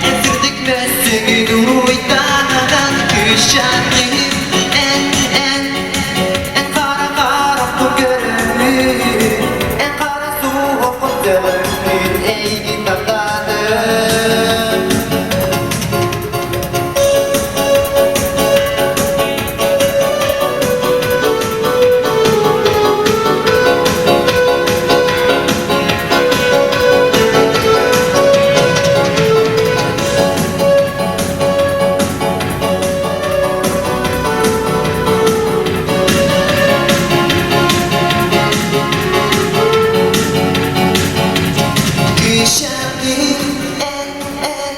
Speaker 6: эсирдик мөссүгүн уруйданан Кüşәним эн эн эн хара харахпын көрөммүн эн хара суоххун сөҕөммүн эйигин таптаатым. Кüşәним эн эн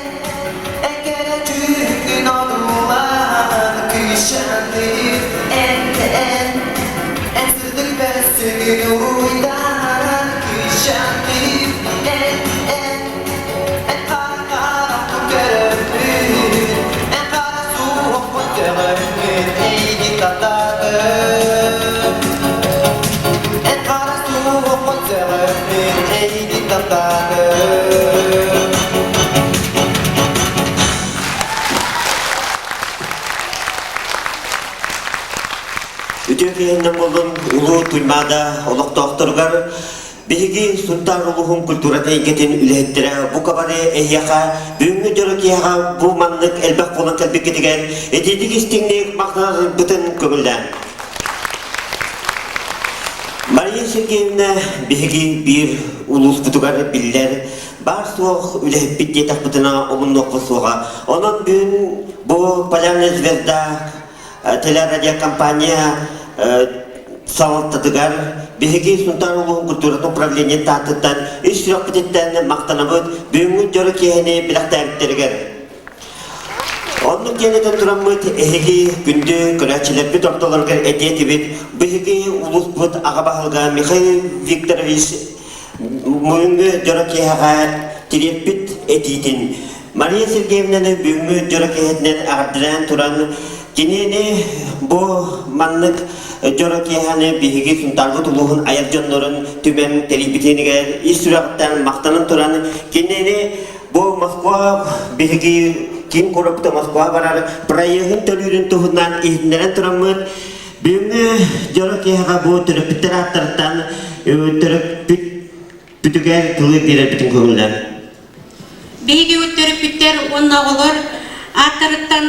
Speaker 6: Экэрэ түүн одуулаан күүсчээннир эн эн эн сырдык бэссүгүн уруйдаан күүсчээннир эн эн эн хара харахпын көрөммүн эн хара суохпун сөҕөммүн эйигин таптаатым эн хара суохпун сөҕөммүн эйигин таптаатым.
Speaker 7: Үтүө киһиннэн буоллун улуу Туймаада олохтоохторугар биһиги Сунтаар улууһун культуратын эйгэтин үлэһиттэрэ бу кабаре эһиэхэ бүгүҥҥү дьоро киэһэҕэ бу маннык элбэх буолан кэлбиккитигэр итиитик истиҥник махтанарбытын көҥүллээн. Мария Сергеевна биһиги биир улууспутугар биллэр баар-суох үлэһиппит диэтэхпитинэ омуннуохпут суоҕа. Онон бүгүн бу Полярная звезда телерадиокомпания салалтатыгар биһиги Сунтаар улууһун культуратын управлениетын тааттыттан ис сүрэхпититтэн махтанабыт бүгүҥҥү дьоро киэһэни бэлэхтээбиттэригэр. Оннук диэн этэн тураммыт эһиги күндү көрөөччүлэрбит ортолоругар этиэ этибит биһиги улууспут аҕа баһылыга Михаил Викторович Бүгүҥҥү дьоро киэһэҕэ тириэрпит этиитин Мария Сергеевнаны бүгүҥҥү дьоро киэһэтинэн эҕэрдэлээн туран кинини бу маннык дьоро киэһэни биһиги Сунтаарбыт улууһун айар дьоннорун түмэн тэрийбитинигэр ис сүрэхтэн махтанан туран кинини бу Москва биһиги киин куораппыта Москва барар проеһын төлүүрүн туһунан иһитиннэрэн тураммыт Бүгүҥҥү дьоро киэһэҕэ бу төрөппүттэр ааттарыттан төрөппүт бүтүгэр тылы биэрэрбитин көҥүллээн.
Speaker 1: Биһиги төрөппүттэр уонна оҕолор ааттарыттан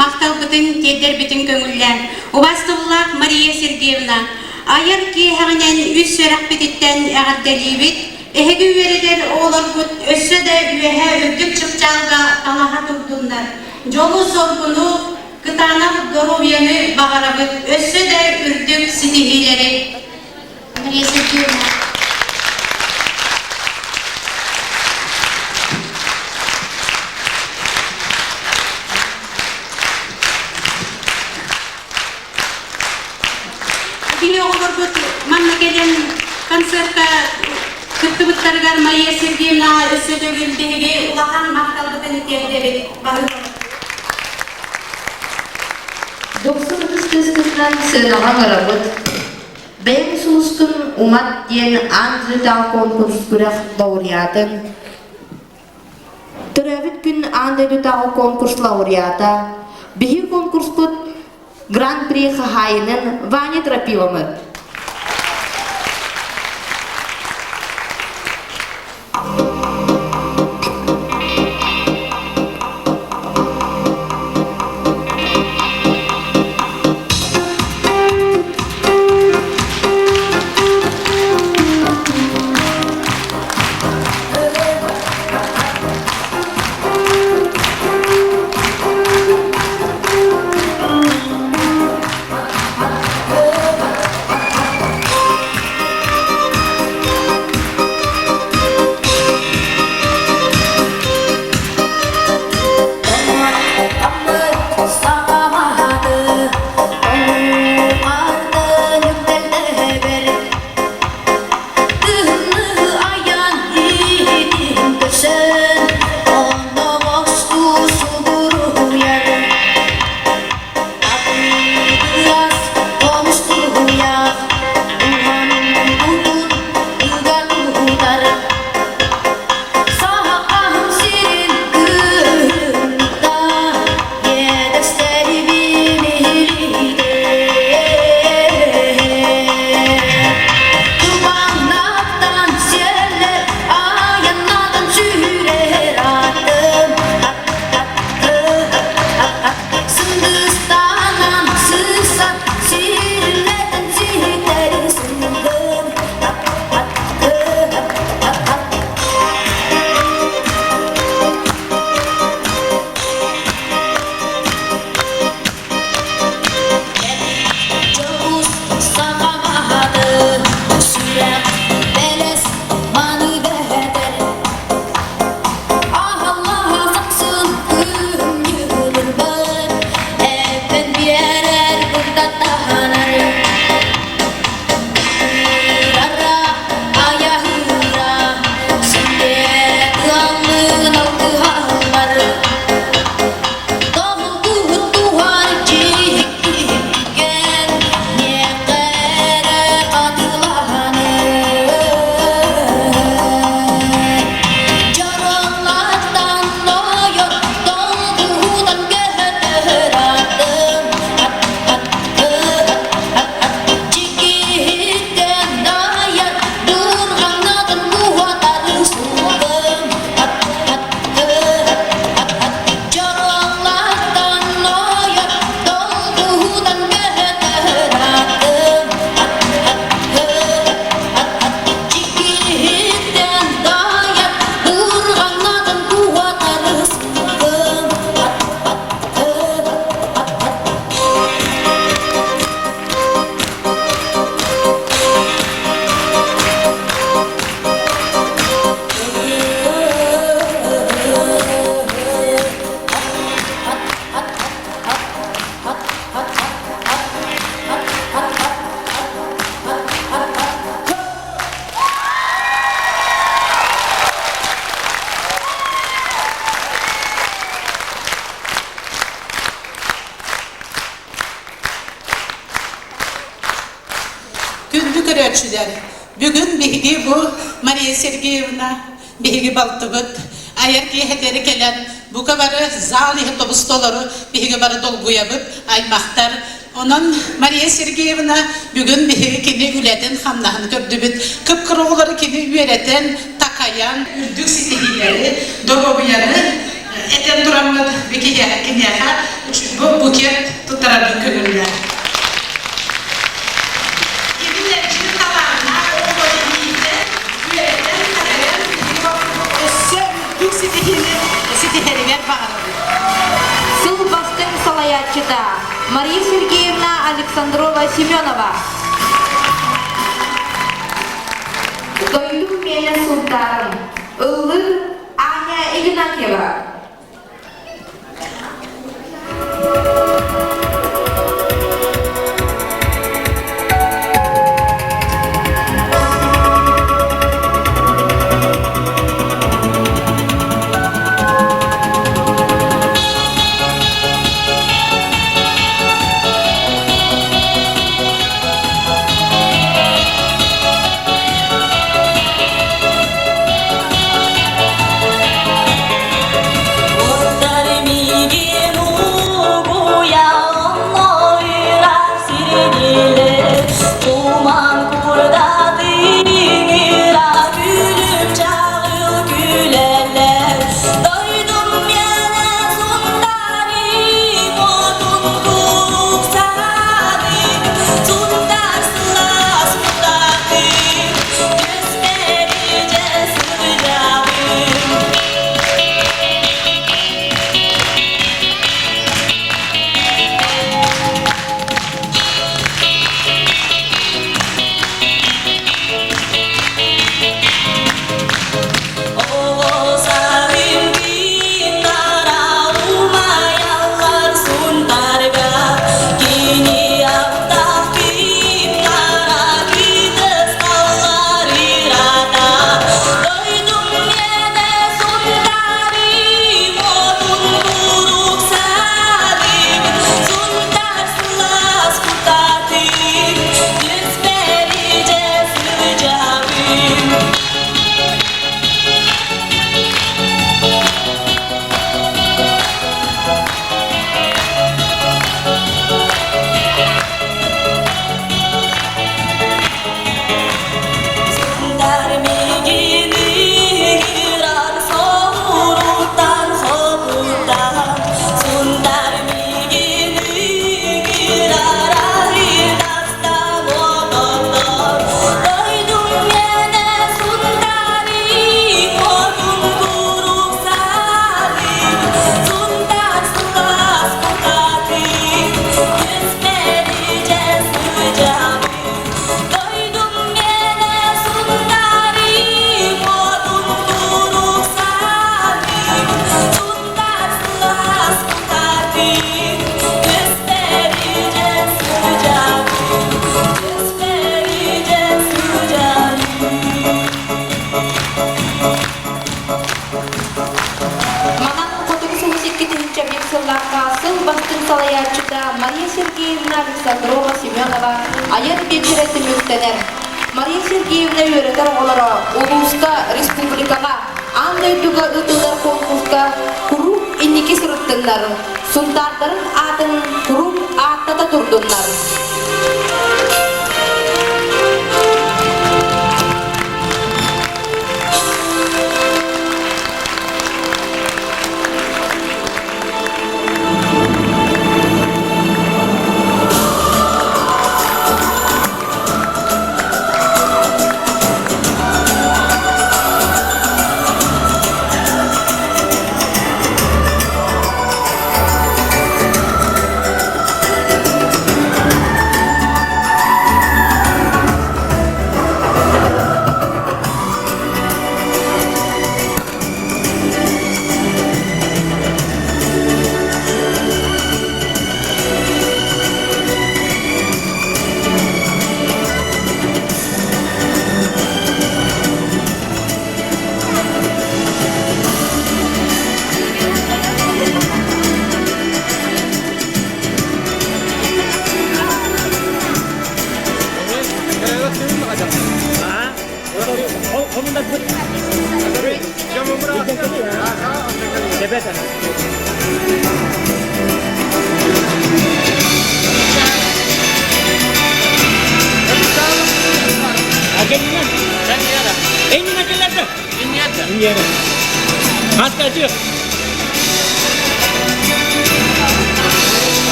Speaker 1: махталбытын тиэрдэрбитин көҥүллээн. Убаастабыллаах Мария Сергеевна, айар киэһэҕинэн үс сүрэхпититтэн эҕэрдэлиибит. Эһиги үөрэтэр оҕолоргут өссө да үөһэ үрдүк чыпчаалга талаһа турдуннар. Дьолу-соргуну, Кытаанах доруобуйаны баҕарабыт, өссө да үрдүк ситиһиилэри.
Speaker 4: Мария Сергеевна.
Speaker 1: Биһи оҕолорбут манна кэлэн концертка кыттыбыттарыгар Мария Сергеевна өссө төгүл биһиги улахан махталбытын тиэрдэбит.
Speaker 2: Дохсун ытыс тыаскытынан сыанаҕа ыҥырабыт. Бэйэҥ сулускун умат диэн аан дойдутааҕы конкурс күрэх лауреатын, Төрөөбүт күн аан дойдутааҕы конкурс лауреата, биһиги конкурспут Гран-при хаһаайынын Ваня Тропиловы.
Speaker 10: көрөөччүлэр, бүгүн биһиги бу Мария Сергеевна биһиги балтыбыт айар киэһэтигэр кэлэн бука бары зал иһэ тобус толору биһиги бары долгуйабыт аймахтар. Онон Мария Сергеевна бүгүн биһиги кини үлэтин-хамнаһын көрдүбүт. Кып-кыра оҕолору кини үөрэтэн, такайан, үрдүк ситиһиилэри, доруобуйаны этэн тураммыт киниэхэ бу букет туттарарбын көҥүллээх. Кини талааннаах оҕолору иитэн, үөрэтэн, такайан биһиги өссө үрдүк ситиһиини ситиһэригэр баҕарабыт.
Speaker 2: Сыл бастыҥ салайааччыта Мария Сергеевна Александрова-Семенова. Дойдум миэнэ Сунтаарым. Ыллыр Аня Игнатьева.
Speaker 3: Уоттар миигин угуйа сиринилэр Туман курдатыҥыра күлүм чаҕыл күлэллэр Дойдум миэнэ сунтарым отун куруук саныыр Сунтар сылаас кутатын түспэр илдьэ сылдьабын. Оҕо сарым умайаллар сунтарга, кини аптаах киптара кытысталлар ирата. Дойдум миэнэ сунтарым, отун куруук саныыр, сунтар сылаас кутатын, түспэр илдьэ сылдьабын. Сунтар миигин ыҥырар соҕурууттан хотуттан, Сунтар миигин ыҥырар арыытастан ототтон, Дойдум миэнэ Сунтарым отун куруук саныыр, Сунтар сылаас кутатын түспэр илдьэ сылдьабын. Дойдум миэнэ Сунтарым отун куруук саныыр, Сунтар сылаас кутатын түспэр илдьэ сылдьабын, түспэр илдьэ сылдьабын.
Speaker 2: Манан Хотугу сулус 2001 сыллаахха сыл бастыҥ салайааччыта Мария Сергеевна Александрова-Семенова айар биэчэрэ түмүктэнэр. Мария Сергеевна үөрэтэр оҕолоро улууска, республикаҕа, аан дойдуга ыытыллар конкурска куруук инники сырыттыннар, Сунтаардарын аатын куруук ааттата турдуннар.
Speaker 8: Елена. Хаска ачыах.